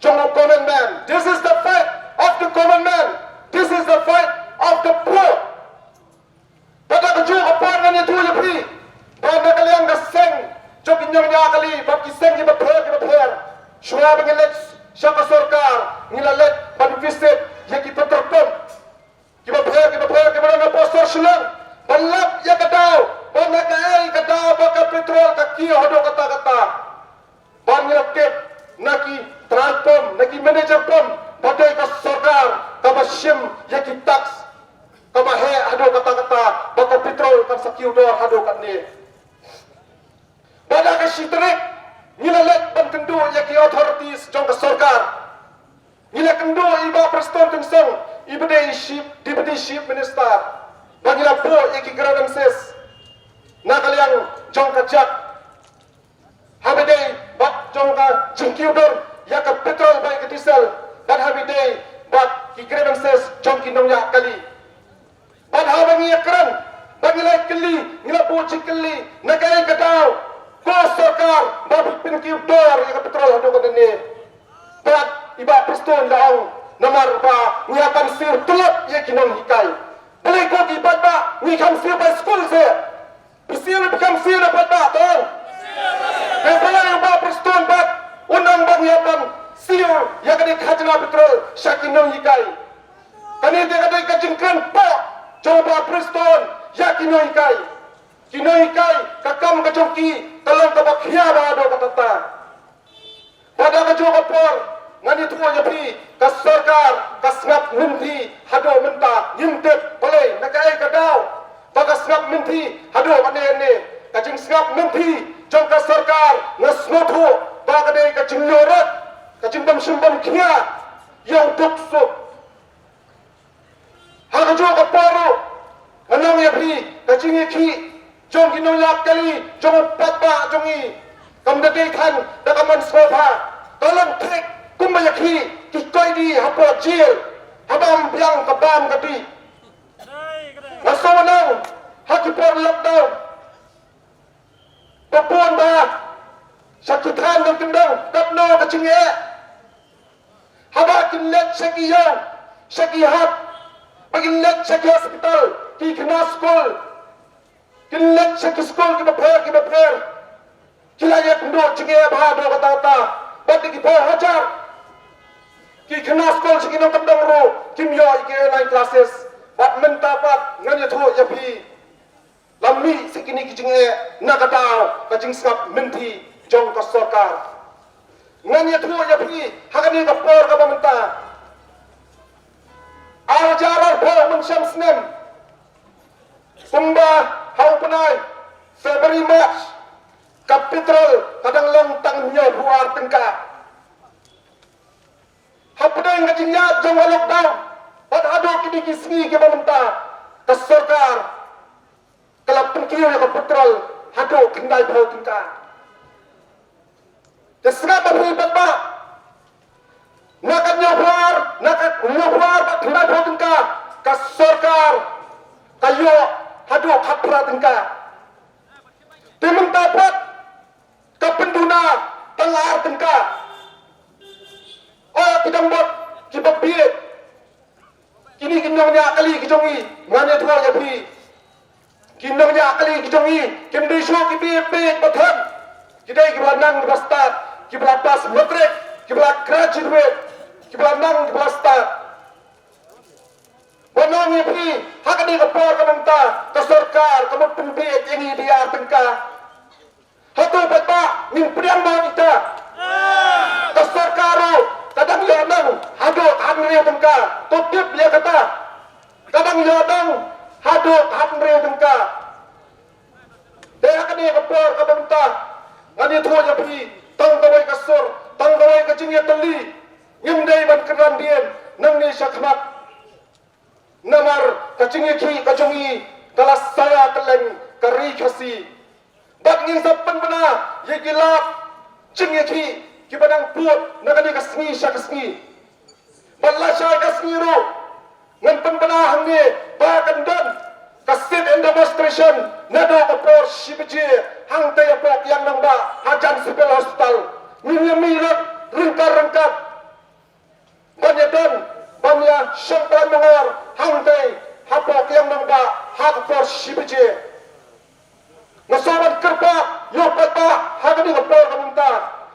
jong u common man. This is the fight of the common man. This is the fight of the poor. Bad ha kajuh ka por ngan ïathuh ïa phi ba na ka liang ka seng jong ki nongñiah kali bad ki seng kiba pher kiba pher, shuwa ba ngi leit sha ka sorkar ngi la leit ban visit ïa ki petrol pump kiba pher kiba pher kiba don hapoh sor Shillong, ban lap ïa ka daw ba na kaei ka daw ba ka petrol ka kiew haduh katta katta. Ba ngi la tip na ki trai pump, na ki manager pump ba dei ka sorkar kaba shim ïa ki tax kaba heh haduh katta katta ba ka petrol kan sa kiew dor haduh katne. Bad ha ka shi tarik ngi la leit ban kynduh ïa ki authorities jong ka sorkar. Ngi la kynduh ïa i Bah Prestone Tynsong, i ba dei i chief, Deputy Chief Minister, ba ngi la buh ïa ki grievances na ka liang jong ka jait ha ba dei bad jong ka jingkiew dor ïa ka petrol bad ka diesel, bad ha ba dei bad ki grievances jong ki nongñiah kali. Bad haba ngi ïakren bad ngi la kylli, ngi la buh jingkylli na kaei ka daw ko sorkar ba phi pynkiew dor ïa ka petrol haduh katne. Bad i Bah Prestone la ong, namar ba ngi hap ban siew tulop ïa ki nonghikai. Balei ko ki paidbah ngi kham siew bai skul se? Phi siew ne phi kham siew ne paidbah, to? Te balei u Bah Prestone Tynsong un ong ba ngi hap ban siew ïa kane ka khajna petrol sha ki nonghikai? Kane te ka dei ka jingkren pop jong u Bah Prestone ïa ki nonghikai. Ki nonghikai ka kam ka jong ki ka long kaba khia bha haduh katta katta. Bad ha kajuh ka por ngan ïathuh ïa phi, ka sorkar ka sngap mynthi haduh mynta. Ngim tip balei, na kaei ka daw ba ka sngap mynthi haduh katne ne. Ka jingsngap mynthi jong ka sorkar nga sngewthuh ba ka dei ka jingïoh rat, ka jingbym shym bym khia ïa u duk suk. Ha kajuh ka por ruh ngan ong ïa phi, ka jingïakhih jong ki nongñiah kali jong u paidbah jong ngi kam da dei than da ka mon sngewbha. Ka long thik kumba ïakhih ki koidi hapoh jel, haba ym biang ka bam ka dih. Nga sngewbha ha ki por lockdown ba bun ba sha ki thaiñ nongkyndong katno ka jingeh haba kin leit sha ki ïing sha ki hap, ba kin leit sha ki hospital, ki khynnah skul kin leit sha ki skul kiba pher kiba pher. Ki la ïakynduh jingeh bha haduh katta katta. Bad da ki phew hajar ki khynnah skul sha ki nongkyndong ruh kim ïoh ïa ki online classes. Bad mynta pat ngan ïathuh ïa phi, la mih sha kine ki jingeh na ka daw ka jingsngap lynti jong ka sorkar. Ngan ïathuh ïa phi ha kane ka por kaba mynta, ar hajar arphew mynshem snem, kumba ha u bnai February, March, ka petrol ka dang long tang hynñiewphew ar tyngka. Hapdeng ka jingïaid jong ka lockdown bad haduh kine ki sngi kiba mynta, ka sorkar ka la pynkiew ïa ka petrol haduh khyndaiphew tyngka. Te sngap ba phi paidbah, na ka hynñiewphew ar, na ka hynñiewphew ar bad khyndaiphew tyngka, ka sorkar ka ïoh haduh khatphra tyngka. Te mynta pat ka pynduna tang ar tyngka. O ki dongbok kiba bieit, kine ki nongñiah kali ki jong ngi, ngan ïathuh ïa phi. Ki nongñiah kali ki jong ngi kim dei shuh ki bieit bieit ba them. Ki dei kiba la nang kiba la stad, kiba la pass matric, kiba la graduate, kiba la nang kiba la stad. Ban ong ïa phi, ha kane ka por kaba mynta ka sorkar ka mut pynbieit ïa ngi da ar tyngka. Hato paidbah ngin pdiang mo ita? Ka sorkar ruh ka dang ïoh nang haduh khathynriew tyngka. To tip ïa kata, ka dang ïoh nang haduh khathynriew tyngka. Te ha kane ka por kaba mynta ngan ïathuh ïa phi, tang kawei ka sur, tang kawei ka jingïatylli. Ngim dei ban kynran dien nangne shakhmat. Namar ka jingïakhih ka jong ngi ka la sawa kylleng ka ri Khasi. Bad ngin sa pynbna ïa ki lad jingïakhih kiba dang pud na kane ka sngi sha ka sngi. Bad lashai ka sngi ruh ngan pynbna hangne ba kan don ka sit-in demonstration naduh ka por shi baje hangtei hapoh Kiang Nangbah hajan Civil Hospital. Ngin ïa mih lut ryngkat ryngkat. Ban ïa don, ban ïa shong khlaiñ mangor hangtei hapoh Kiang Nangbah ha ka por shi baje. Nga sngewbha ban kyrpad ïa u paidbah ha kane ka por ka mynta.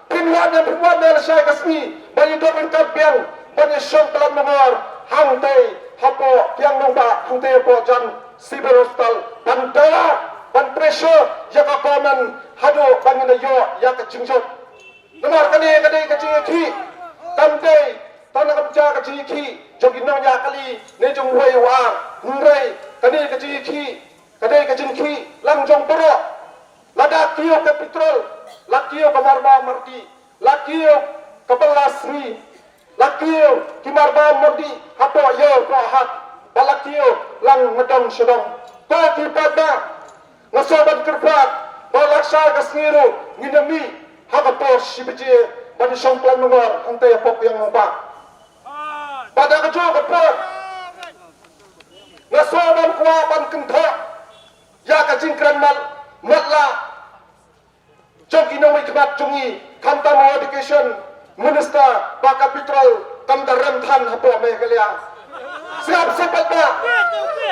Phin wan ne phin wan ne lashai ka sngi ban ïa don ryngkat biang ban ïa shong khlaiñ mangor hangtei hapoh Kiang Nangbah, hangtei hapoh jan Civil Hospital, ban dawa, ban pressure ïa ka government haduh ba ngin ïoh ïa ka jingjop. Namar kane ka dei ka jingïakhih, kam dei tang na ka bynta ka jingïakhih jong ki nongñiah kali ne jong uwei u ar. Hynrei kane ka jingïakhih ka dei ka jingïakhih lang jong baroh. Lada kiew ka petrol, la kiew ka marbam mardih, la kiew ka bylla sngi, la kiew ki marbam mardih hapoh ïew hapoh hat, ba la kiew lang nadong shadong. Ko ki paidbah, nga sngewbha ban kyrpad ba lashai ka sngi ruh ngin ïa mih ha ka por shi baje ban ïa shong khlaiñ mangor hangtei hapoh Kiang Nangbah. Bad ha kajuh ka por nga sngewbha ban kwah ban kynthoh ïa ka jingkren mat, matlah jong ki nongmihkhmat jong ngi, khamtam u Education Minister, ba ka petrol kam da rem than hapoh Meghalaya. Sngap sngap ba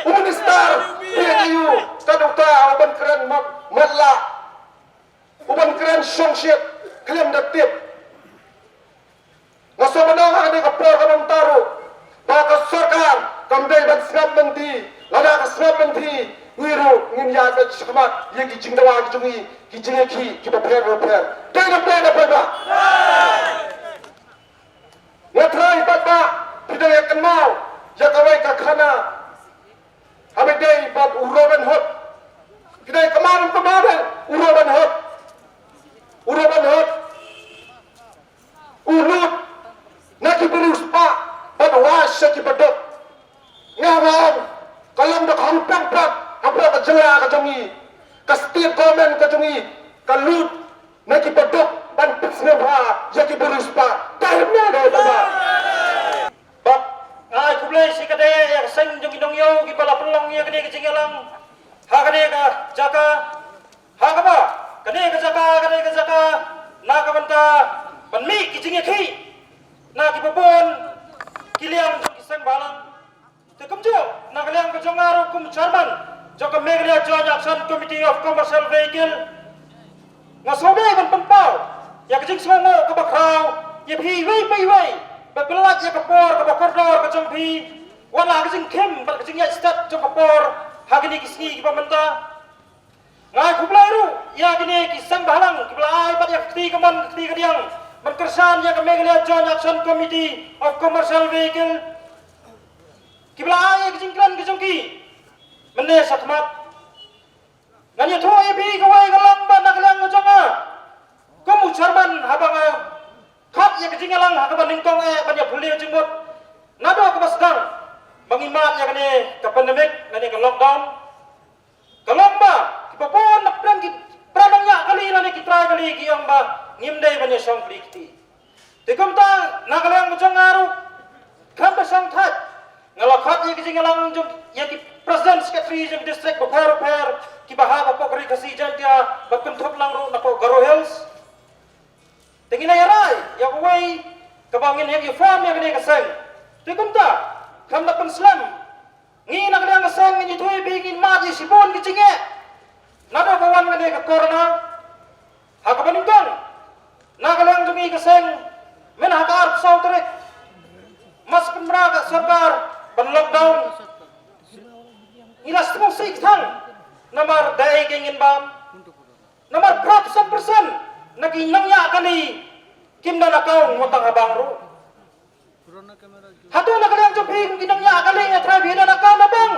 u Minister P H E U ka dei uta u ban kren mat, matlah, u ban kren shongshit khlem da tip. Nga sngewbha ban ong ha kane ka por ka mynta ruh ba ka sorkar kam dei ban sngap lynti. Lada ka sngap lynti, ngi ruh ngin ïaid beit shakhmat ïa ki jingdawa ki jong ngi, ki jingïakhih kiba pher ba pher. Dei ne ym dei, paidbah? Nga tharai paidbah phi dang ïa kynmaw ïa kawei ka khana haba ïadei bad u Robin Hood. Phi dang ïa kynmaw ne ym kynmaw, u Robin Hood? U Robin Hood u lut na ki briew spah bad wai sha ki baduk. Nga ong, ka long da ka hangpang pat hapoh ka jylla ka jong ngi, ka state government ka jong ngi ka lut na ki baduk ban pynsngewbha ïa ki briew spah. Dei ne ym dei, paidbah? Bad nga ai khublei shikatdei ïa ka seng jong ki nong Ïa kiba la pynlong ïa kane ka jingïalang ha kane ka jaka, ha kaba kane ka jaka, kane ka jaka na ka bynta ban mih ki jingïakhih na kiba bun ki liang jong ki seng bhalang. Te kumjuh na ka liang ka jong nga ruh kum chairman jong ka Meghalaya Joint Action Committee of Commercial Vehicle, nga sngewdei ban pynpaw ïa ka jingsngewnguh kaba khraw ïa phi iwei pa iwei ba pynlait ïa ka por kaba kordor ka jong phi, wat la ha ka jingkhim bad ka jingïaid stet jong ka por ha kine ki sngi kiba mynta. Nga ai khublei ruh ïa kine ki seng bhalang kiba la ai bad ïa ka kti kamon ka kti kadiang ban kyrshan ïa ka Meghalaya Joint Action Committee of Commercial Vehicle, kiba la ai ïa ka jingkren ka jong ki mynne shakhmat. Ngan ïathuh ïa phi kawei ka long ba na ka liang ka jong nga kum u chairman, haba nga khot ïa ka jingïalang ha kaba nyngkong eh ban ïa pule jingmut naduh kaba sdang ba ngi mad ïa kane ka pandemic lane ka lockdown, ka long ba kiba bun na pdeng ki para nongñiah kali lane ki trai kali ki ong ba ngim dei ban ïa shong kali kti. Te kumta na ka liang ka jong nga ruh khlem da shong thait nga la khot ïa ki jingïalang jong ïa ki president secretary jong ki district bapher bapher kiba hap hapoh ka Ri Khasi Jaiñtia bad kynthup lang ruh napoh Garo Hills. Te ngin ïa rai ïa kawei kaba ngin hap ïa form ïa kane ka seng. Te kumta khlem da pynslem, ngi na ka liang ka seng ngin ïathuh ïa phi ngin mad ïa shibun ki jingeh naduh ba wan kane ka corona. Ha kaba nyngkong na ka liang jong ngi ka seng, mynta ha ka arphew saw tarik, mar shu pynbna ka sorkar ban lockdown, ngi la sngewsih kthang namar da ei kein ngin bam. Namar phraphew san percent na ki nongñiah kali kim don account, wat tang ha bank ruh. Hato na ka liang jong phi ki nongñiah kali, nga tharai phi don account ha bank?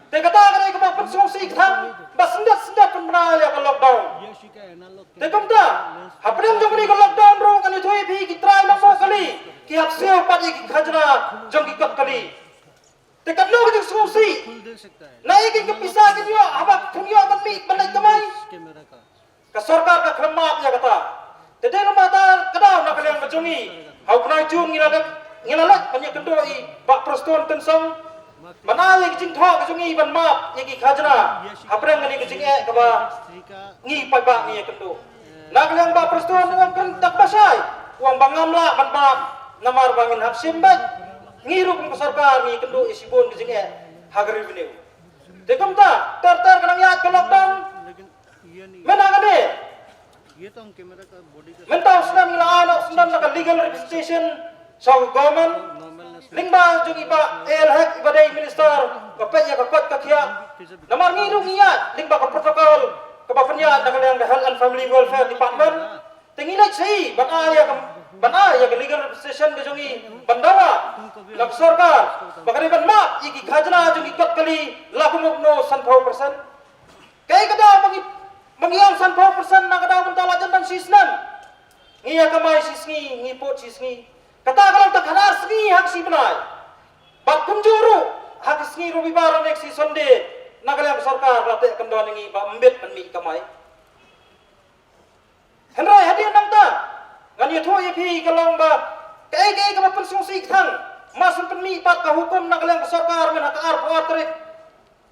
Te kata ka dei kaba pynsngewsih kthang ba syndet syndet pynbna ïa ka lockdown. Te kumta hapdeng jong kane ka lockdown ruh ngan ïathuh ïa phi ki trai nongbuh kali ki hap siew pat ïa ki khajna jong ki kot kali. Te katno ka jingsngewsih, na ei kein ka pisa kin ïoh haba kin ïoh ban mih ban leit kamai? Ka sorkar ka khlem map ïa kata. Te dei namar kata ka daw na ka liang ka jong ngi ha u bnai Jun ngi la leit, ngi la leit ban ïakynduh i Bah Prestone Tynsong ban ai ïa ka jingthoh ka jong ngi ban map ïa ki khajna hapdeng kane ka jingeh kaba ngi paidbah ngi ïakynduh. Na ka liang Bah Prestone u ong kren da kaba shai, u ong ba ngam lah ban map namar ba ngin hap shim beit. Ngi ruh kum ka sorkar ngi ïakynduh ïa shibun ka jingeh ha ka revenue. Te kumta ter ter ka nang ïaid ka lockdown. Mynta kane, mynta u snem ngi la ai noh u snem na ka legal representation sha ka government lyngba jong i Bah A L Hek iba dei minister ka peit ïa ka koit ka khiah. Namar ngi ruh ngi ïaid lyngba ka protocol kaba pynïaid na ka liang ka Health and Family Welfare Department. Te ngi leit sha i ban ai ïa ka, ban ai ïa ka legal representation ka jong i ban dawa na ka sorkar ba ka dei ban map ïa ki khajna jong ki kot kali la kumno kumno sanphew percent. Kaei ka daw ba ngi, ba ngi ong sanphew percent na ka daw mynta la jan dang shi snem. Ngi ïa kamai shi sngi, ngi pud shi sngi. Kata ka long tang khatar sngi ha ka shi bnai. Bad kumjuh ruh ha ka sngi Robibar lane ka sngi Sunday na ka liang ka sorkar la teh kyndon ïa ngi ba ym bit ban mih kamai. Hynrei hadien nangta ngan ïathuh ïa phi ka long ba kaei kaei kaba pynsngewsih kthang, mar shu pynmih pat ka hukum na ka liang ka sorkar mynha ka arphew ar tarik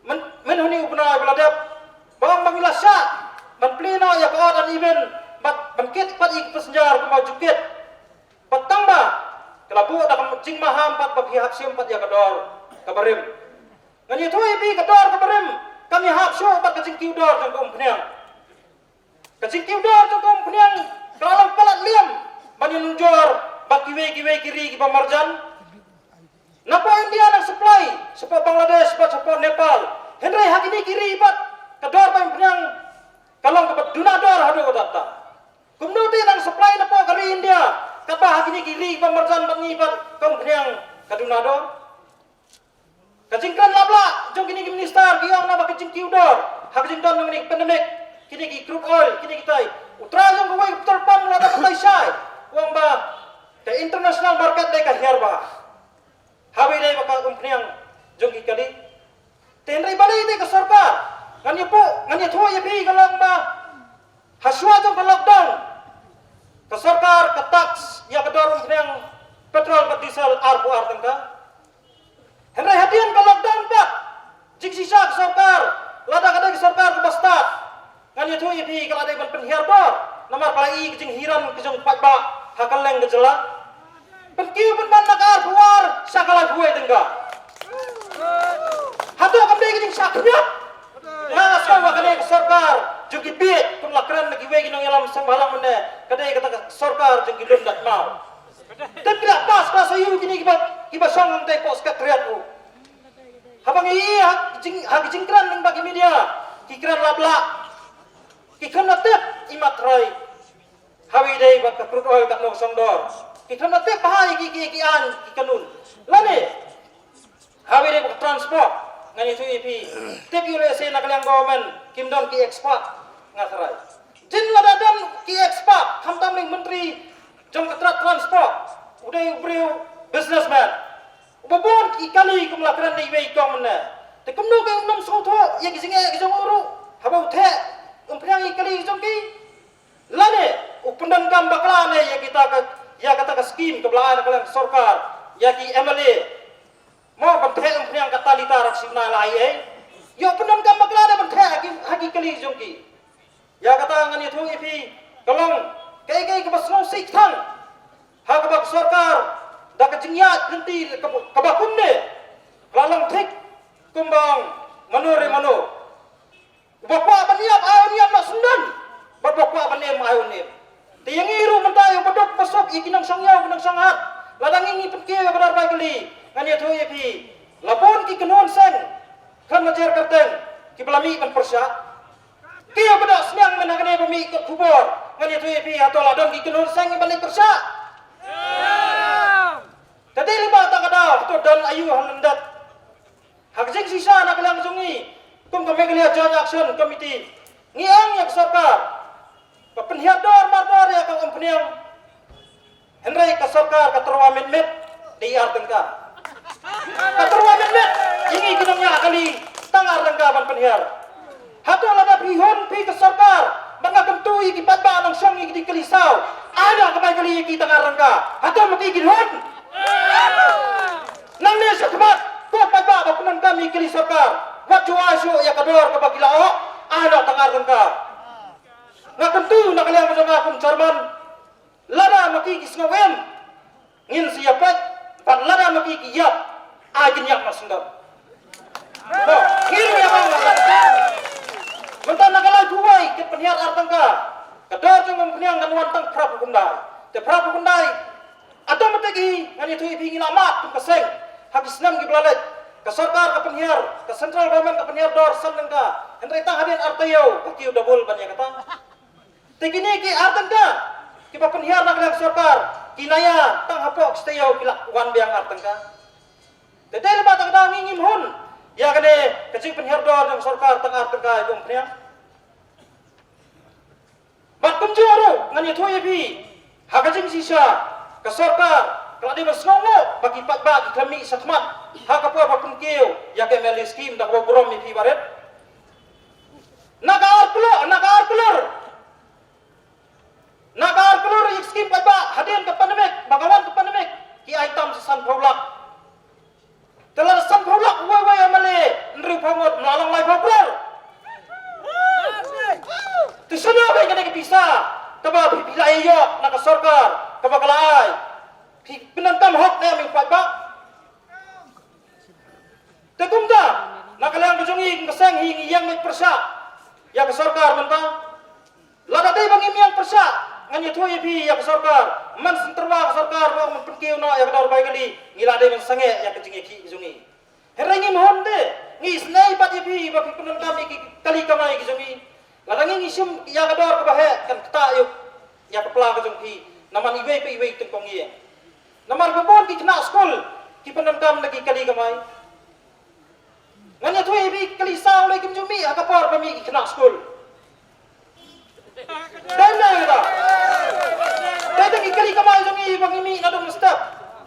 myn, mynhynne u bnai ba la dep, ba ong ba ngi la shah ban plie noh ïa ka odd and even bad ban kit pat ïa ki passenger kumba ju kit. Bad tang ba ka la buh da ka jingmaham pat ba phi hap shim pat ïa ka dor kaba rim. Ngan ïathuh ïa phi ka dor kaba rim kam ïahap shuh bad ka jingkiew dor jong ka umphniang. Ka jingkiew dor jong ka umphniang ka la long palat liam ban ïanujor bad kiwei kiwei ki ri kiba marjan. Napoh India nang supply shapoh Bangladesh bad shapoh Nepal. Hynrei ha kine ki ri pat ka dor ba umphniang ka long kaba duna dor haduh katta katta. Kumno te nang supply napoh ka ri India katba ha kine ki ri kiba marjan bad ngi pat ka umphniang ka duna dor? Ka jingkren lap lah jong kine ki minister ki ong na ba ka jingkiew dor ha ka jingdon jong kine ki pandemic, kine ki crude oil, kine ki tai. U trai jong kawei ka petrol pump la da batai shai, u ong ba ka international market dei ka hiar bha. Haba ïadei bad ka umphniang jong ki kali. Te hynrei balei te ka sorkar, ngan ïa pu, ngan ïathuh ïa phi ka long ba ha shuwa jong ka lockdown ka sorkar ka tax ïa ka dor umphniang petrol bad diesel arphew ar tyngka. Hynrei hadien Ka jinghiran ka jong paidbah ha kylleng ka jylla. Pynkiew pynban na ka arphew ar sha ka laiphew wei tyngka. Hato kam dei ka jingshah khniat? Nga sngew ba kane ka sorkar jong ki bieit, kum la kren na kiwei ki nongïalam seng bhalang mynne, ka dei kata ka sorkar jong ki lum da kmaw. Tip ki la pass class aïu kine kiba, kiba shong hangtei hapoh secretariat ruh? Haba ngi ïohi ha jing, ha ki jingkren lyngba ki media, ki kren lap lap. Ki khlem da tip i mat trai. Haba ïadei bad ka crude oil katno ka song dor, ki khlem da tip bha ïa ki, ki, ki aiñ ki kanun. Lane haba ïadei bad ka transport, ngan ïathuh ïa phi, tip ïa u lehse na ka liang government kim don ki expert, nga tharai. Jin lada don ki expert, khamtam lei myntri jong ka trai transport, u dei u briew businessman. Uba bun ki kali kum la kren da iwei i kong mynne. Te kumno ka ym sngewthuh ïa ki jingeh ki jong u ruh haba u theh umphniang ïa ki kali ki jong ki? Lane u pyndonkam bakla ne ïa kita ka, ïa kata ka skim kaba la ai na ka liang sorkar ïa ki M L A? Mo ban theh umphniang kata liter ar shi bnai la ai ei? Ïa u pyndonkam bakla ne ban theh ha ki, ha ki kali ki jong ki? Ïa kata ngan ïathuh ïa phi, ka long kaei kaei kaba sngewsih tang ha kaba ka sorkar da ka jingïaid lynti kaba, kaba kumne, ka la long thik kumba ong mano re mano. Uba kwah ban ïap ai un ïap noh syndon, bad uba kwah ban im ai un im. Te ïa ngi ruh mynta ïa u baduk basuk, ïa ki nongshong ïew ki nongshong hat, lada ngi, ngi pynkiew ïa ka dor bai kali, ngan ïathuh ïa phi, la bun ki kynhun seng khlem la jer kyrteng kiba la mih ban pyrshah. Ki ïa ba doh sniang mynta kane ba mih ka khubor, ngan ïathuh ïa phi, hato la don ki kynhun seng kiba leit pyrshah? Te dei lyngba kata ka daw, hato don aïu ha lyndet? Ha ka jingshisha na ka liang jong ngi kum ka Meghalaya Joint Action Committee, ngi ong ïa ka sorkar ba pynhiar dor mar dor ïa ka umphniang. Hynrei ka sorkar ka tyrwa mit mit da i ar tyngka. Ka tyrwa mit mit ïa ngi ki nongñiah kali tang ar tyngka ban pynhiar. Hato lada phi hun phi ka sorkar ba nga kyntu ïa ki paidbah nongshong ïa ki kali saw, ai da ka bai kali ïa ki tang ar tyngka? Hato ma ki kin hun? Nangne shakhmat, ko paidbah ba pyndonkam ïa ki kali sorkar, wat ju ai shuh ïa ka dor kaba ki la ong, ai da tang ar tyngka. Nga kyntu na ka liang jong nga kum chairman, lada ma ki ki sngew em, ngin sa ïa peit, bad lada ma ki ki ïap, ai kin ïap noh syndon. Mo, ngin ïa ong. Mynta na ka laiphew wei kin pynhiar ar tyngka, ka dor jong umphniang kan wan tang phra phew khyndai. Te phra phew khyndai automatic hi, ngan ïathuh ïa phi, ngi la mad kum ka seng ha ki snem kiba la leit. Ka sorkar ka pynhiar, ka central government ka pynhiar dor san tyngka, hynrei tang hadien ar taïew ka kiew double ban ïa kata. Te kine ki ar tyngka kiba pynhiar na ka liang sorkar, ki naya tang hapoh ki step ïew ki la wan biang ar tyngka. Te dei lyngba kata ka daw ngi ngim hun ïa kane ka jingpynhiar dor jong sorkar tang ar tyngka ïa ka umphniang. Bad kumjuh ruh ngan ïathuh ïa phi, ha ka jingshisha ka sorkar ka la dei ban sngewnguh ba ki paidbah ki khlem mih shakhmat ha ka por ba pynkiew ïa ka M L A scheme da kaba burom ïa phi barit. Na ka ar klur, na ka ar klur. Na ka ar klur ïa ka skim paidbah hadien ka pandemic, ba ka wan ka pandemic, ki ai tam sa sanphew lak. Te lada sanphew lak uwei uwei M L A, hynriewphew ngut, mla long laiphew klur. Te shano ba ïa kane ka pisa kaba phi, phi la ïoh na ka sorkar kaba ka la ai? Phi pyndonkam hok ne ïa u paidbah? Te kumta, na ka liang ka jong ngi kum ka seng hi ngi ïeng beit pyrshah ïa ka sorkar mynta. Lada dei ba ngim ïeng pyrshah, ngan ïathuh ïa phi ïa ka sorkar, man shen tyrwa ka sorkar ba man pynkiew noh ïa ka dor bai kali, ngi la dei ban sangeh ïa ka jingïakhih ka jong ngi. Hynrei ngim hun te, ngi isynei pat ïa phi ba phi pyndonkam ïa ki kali kamai ki jong ngi. Lada ngi, ngi shim ïa ka dor kaba heh kan ktah ïa, ïa ka pla ka jong phi, namar iwei pa iwei tyngkong ïing. Namar ba bun ki khynnah skul ki pyndonkam da ki kali kamai. Ngan ïathuh ïa phi, kali saw lei kim ju mih ha ka por ba mih ki khynnah skul. Dei ne em? Dei tang ki kali kamai jong ngi ba ngi mih naduh mynstep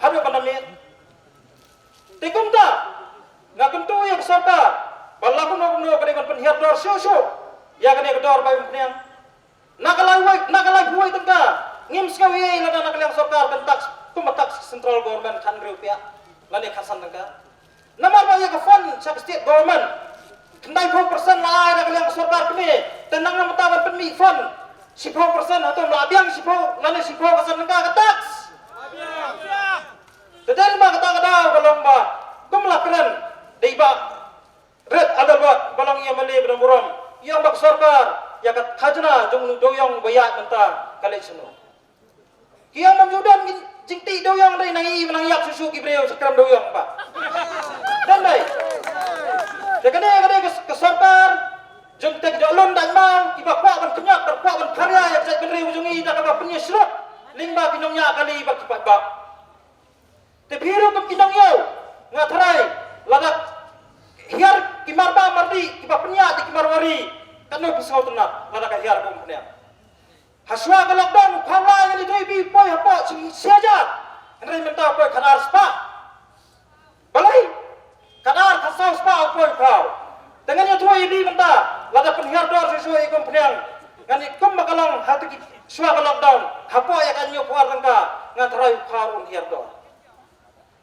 haduh ban da miet. Te kumta nga kyntu ïa ka sorkar ba la kumno kumno ka dei ban pynhiar dor shuh shuh ïa kane ka dor bai umphniang. Na ka lai wei, na ka laiphew wei tyngka, ngim sngew ei ei lada na ka liang sorkar kan tax, kumba tax central government khathynriew pyiah lane khatsan tyngka. Namar ba ïa ka fund sha ka state government khyndaiphew percent la ai na ka liang sorkar kmie, te nang namar ban pynmih fund Shiphew percent hato ym lah biang shiphew lane shiphew percent nangka ka tax. Te dei ma kata ka daw ka long ba kum la kren dei ba Rit Adelbert ba long ïa mali ba dang burom ïa ba ka sorkar ïa ka khajna jong u dewiong ba ïaid mynta ka leit shano. Ki ïa man judan jingtih dewiong dei nang i nang ïap susu ki briew sa kram dewiong ba. Dan dei. Te kane kane ka sorkar jong te ki doh lun dang mau ki ba kwah ban kynyak ban kwah ban pharia ïa ka jaitbynriew jong i da kaba pynïasyrut lyngba ki nongñiah kali ba ki paidbah. Te phi ruh kum ki nongñiew nga tharai lada hiar ki marba mardi ki ba pynïaid ki marwari katno phi sngewtynnat lada ka hiar kum pynïaid. Hashwa ka lockdown u kham lai ngan ïathuh ïa phi poi hapoh shi hajar. Hynrei mynta poi khatar spah. Balei? Khatar khatsaw spah u poi u khaw. Te ngan ïathuh ïa phi mynta lada pynhiar dor shuh shuh ïa kum pynïang. Ngan ïa kum ba ka long ha te ki shwa ka lockdown hapoh ïa ka hynñiew phew ar tyngka ngan tharai u khaw un hiar dor.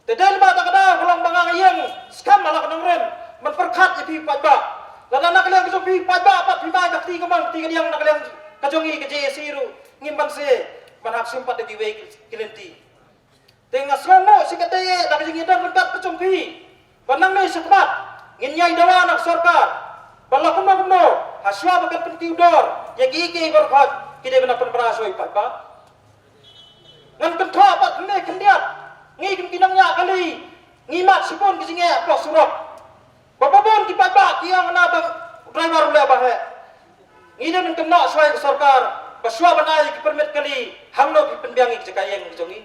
Te dei lyngba ta ka daw ka long ba nga ïeng skhem ha la ka nongrim ban pyrkhat ïa phi paidbah. Lada na ka liang ka jong phi paidbah pat phi mai ka kti ka mon kti ka diang na ka liang ka jong ngi ka J A C ruh ngim ban se ban hap shim pat da kiwei ki lynti. Te nga sngew mo shi katei da ka jingïadon ryngkat ka jong phi ba nangne shakhmat ngin ïai dawa na ka sorkar ba la kumno kumno hashwa ba kan pynkiew dor ïa ki ki baroh ki dei ban pynpra shoi paidbah. Ngan kynthoh bad kane khyndiat ngi kum ki nongñiah kali ngi mad shibun ki jingeh hapoh surok. Ba babun ki paidbah ki ong na ba driver u leh ba heh. Ngi dei ban kynnoh shuwa ïa ka sorkar ba shuwa ban ai ki permit kali hangno ki pynbiang ïa ki jaka ïeng ki jong ngi.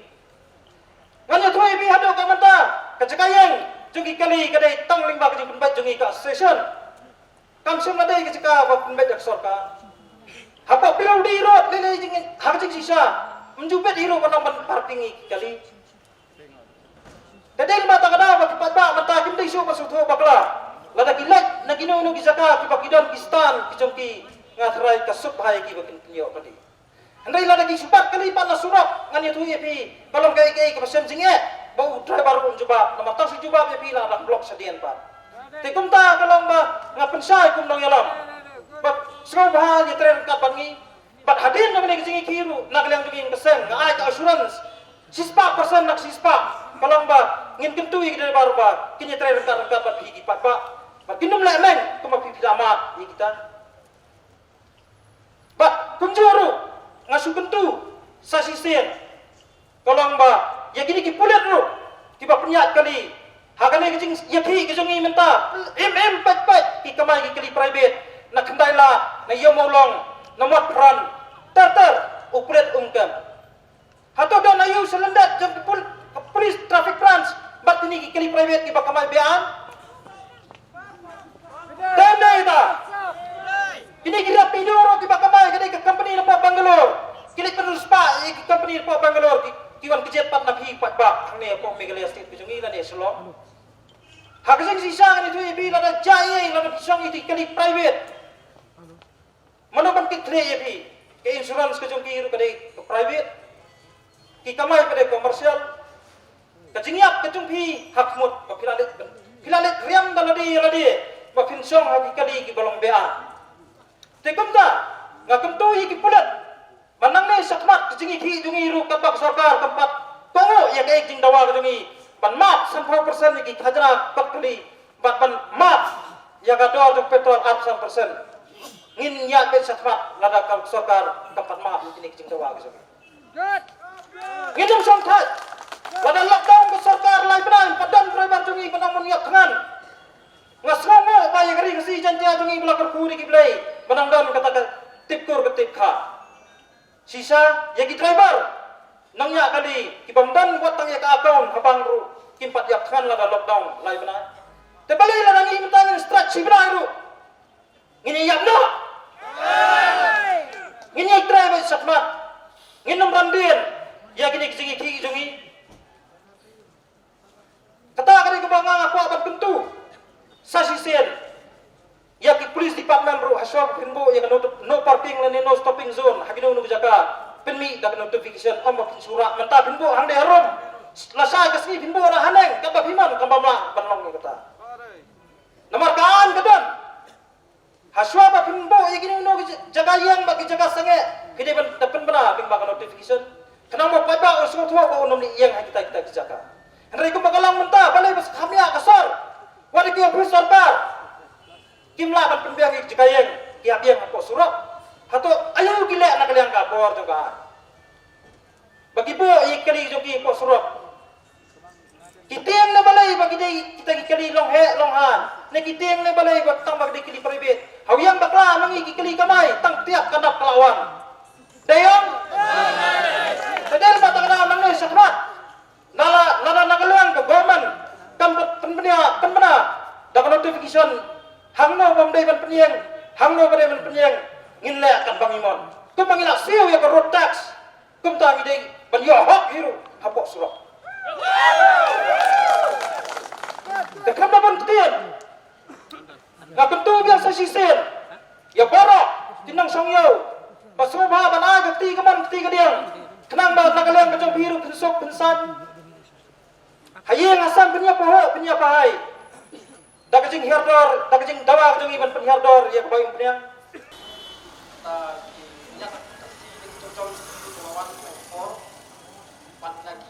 Ngan ïathuh ïa phi haduh ka mynta ka jaka ïeng jong ki kali ka dei tang lyngba ka jingpynbeit jong ngi ka association. Kam shym la dei ka jaka ba pynbeit da ka sorkar. Hapoh P W D road lei lei jing ha ka jingshisha. Ym ju bit hi ruh ban ong ban parking ïa ki kali. Te dei lyngba ta ka daw ba ki paidbah mynta kim dei shuh ban sngewthuh bakla. Lada ki leit na kino kino ki jaka kiba ki don ki stand ki jong ki nga tharai ka suk bha ïa ki ba kin pynïoh kali. Hynrei lada ki shu bat kali pat na surok ngan ïathuh ïa phi ka long kaei kaei kaba shem jingeh ba u driver um jubab namar tang shu jubab ïa phi la dang block shadien pat. Te kumta ka long ba nga pynshai kum nongïalam ba sngewbha ïatrei ryngkat bad ngi bad hadien jong kane ka jingïakhih ruh na ka liang jong ngi ka seng nga ai ka assurance shispah percent na ka shispah ka long ba ngin kyntu ïa ki driver ba kin ïatrei ryngkat ryngkat bad phi ki paidbah ba kin ym leh meng kumba phi phi la mad ïa kita. Bad kumjuh ruh nga shu kyntu sa shisien ka long ba ïa kine ki pulit ruh kiba pynïaid kali ha kane ka jingïakhih ka jong ngi mynta im im peit peit ki kamai ki kali private na Khyndai Lad na Ïew Mawlong na Mot Pran ter ter u pulit um kem. Hato don aïu sha lyndet jong ka pul-, ka police traffic branch bad kine ki kali private kiba kamai beaiñ? Dei ne ita? Kine ki rapido ruh kiba kamai ka dei ka company na pdeng Bangalore. Ki leit pynriewspah ïa ki company na pdeng Bangalore ki, ki wan kjit pat na phi paidbah hangne hapoh Meghalaya state ka jong ngi lane Shillong. Ha ka jingshisha ngan ïathuh ïa phi lada jia ïa lada phi shong ïa ki kali private. Mano ban kit khlieh ïa phi? Ka insurance ka jong ki ruh ka dei ka private. Ki kamai ka dei commercial. Ka jingïap ka jong phi ha khmut ba phi la leit, phi la leit riam da lade ïa lade ba phin shong ha ki kali kiba long beaiñ. Te kumta nga kyntu ïa ki pulit ba nangne shakhmat ka jingïakhih jong ngi ruh katba ka sorkar kam pat kohnguh ïa kaei ka jingdawa ka jong ngi ban map sanphew percent ïa ki khajna kot kali bad ban map ïa ka dor jong petrol arphew san percent. Ngin ïaid beit shakhmat lada ka sorkar kam pat map ïa kine ki jingdawa ka jong ngi. Ngin ym shongthait lada lockdown ka sorkar lai bnai ym pat don driver jong ngi ban ong ban ïap thngan. Nga sngew mo ba ïa ka ri Khasi Jaiñtia jong ngi ba la kyrkhu da ki Blei ban ong don kata ka tip kur ka tip kha. Shisha ïa ki driver nongñiah kali ki bym don wat tang ïa ka account ha bank ruh kim pat ïap thngan lada lockdown lai bnai. Te balei lada ngi mynta ngin strike shi bnai ruh ngin ïa ïap noh. Ngin ïa trei beit shakhmat. Ngin ym ran dien ïa kine ki jingïakhih jong ngi. Kata ka dei kaba nga nga kwah ban kyntu sa shisien ïa ki police department ruh, hashuwa ba phin buh ïa ka no, no parking lane no stopping zone ha kino kino ki jaka, pynmih da ka notification, ym ba phin shu rah mynta phin buh hangne harum, lashai ka sngi phin buh na haneng, katba phi mon kam bym lah ban long ïa kata. Namar ka aiñ ka don. Hashuwa ba phin buh ïa kino kino ki jaka ïeng bad ki jaka sangeh, Phi dei ban da pynbna lyngba ka notification. Khnang ba paidbah un sngewthuh ba un ym leh ïeng ha kita kita ki jaka. Hynrei kumba ka long mynta, balei ba sa kham ïa ka sor. Wat ki office sorkar. Kim lah ban pynbiang ïa ki jaka ïeng, ki ïa biang hapoh surok. Hato aïu ki leh na ka liang ka bor jong ka. Ba ki buh ïa ki kali jong ki hapoh surok. Ki tieng ne balei ba ki dei kita ki kali long heh long ha. Ne ki tieng ne balei ba tang ba ki dei kali private. Hawiang bakla nang ïa ki kali kamai tang tiap ka nap ka la wan. Dei ong. Te dei ba tang nang ne sakmat. Lada, lada na ka liang ka government kan pynbna, pynbna da ka notification hangno bym dei ban pynïeng, hangno ba dei ban pynïeng, ngin leh kat ba ngi mon. Kumba ngi la siew ïa ka road tax, kumta ngi dei ban ïoh hok hi ruh hapoh surok. Te khlem da ban ktien, nga kyntu biang sa shisien ïa baroh ki nongshong ïew ba sngewbha ban ai ka kti kamon kti kadiang, khnang ba na ka liang ka jong phi ruh phin suk phin san. Ha ïing ha sem phin ïa pahuh phin ïa pahai da ka jinghiardor, da ka jingdawa ka jong ngi ban pynhiardor ïa ka bai umphniang. Ta ki ñiat ka si ki tu jong ki tu wan ko. Pat na ki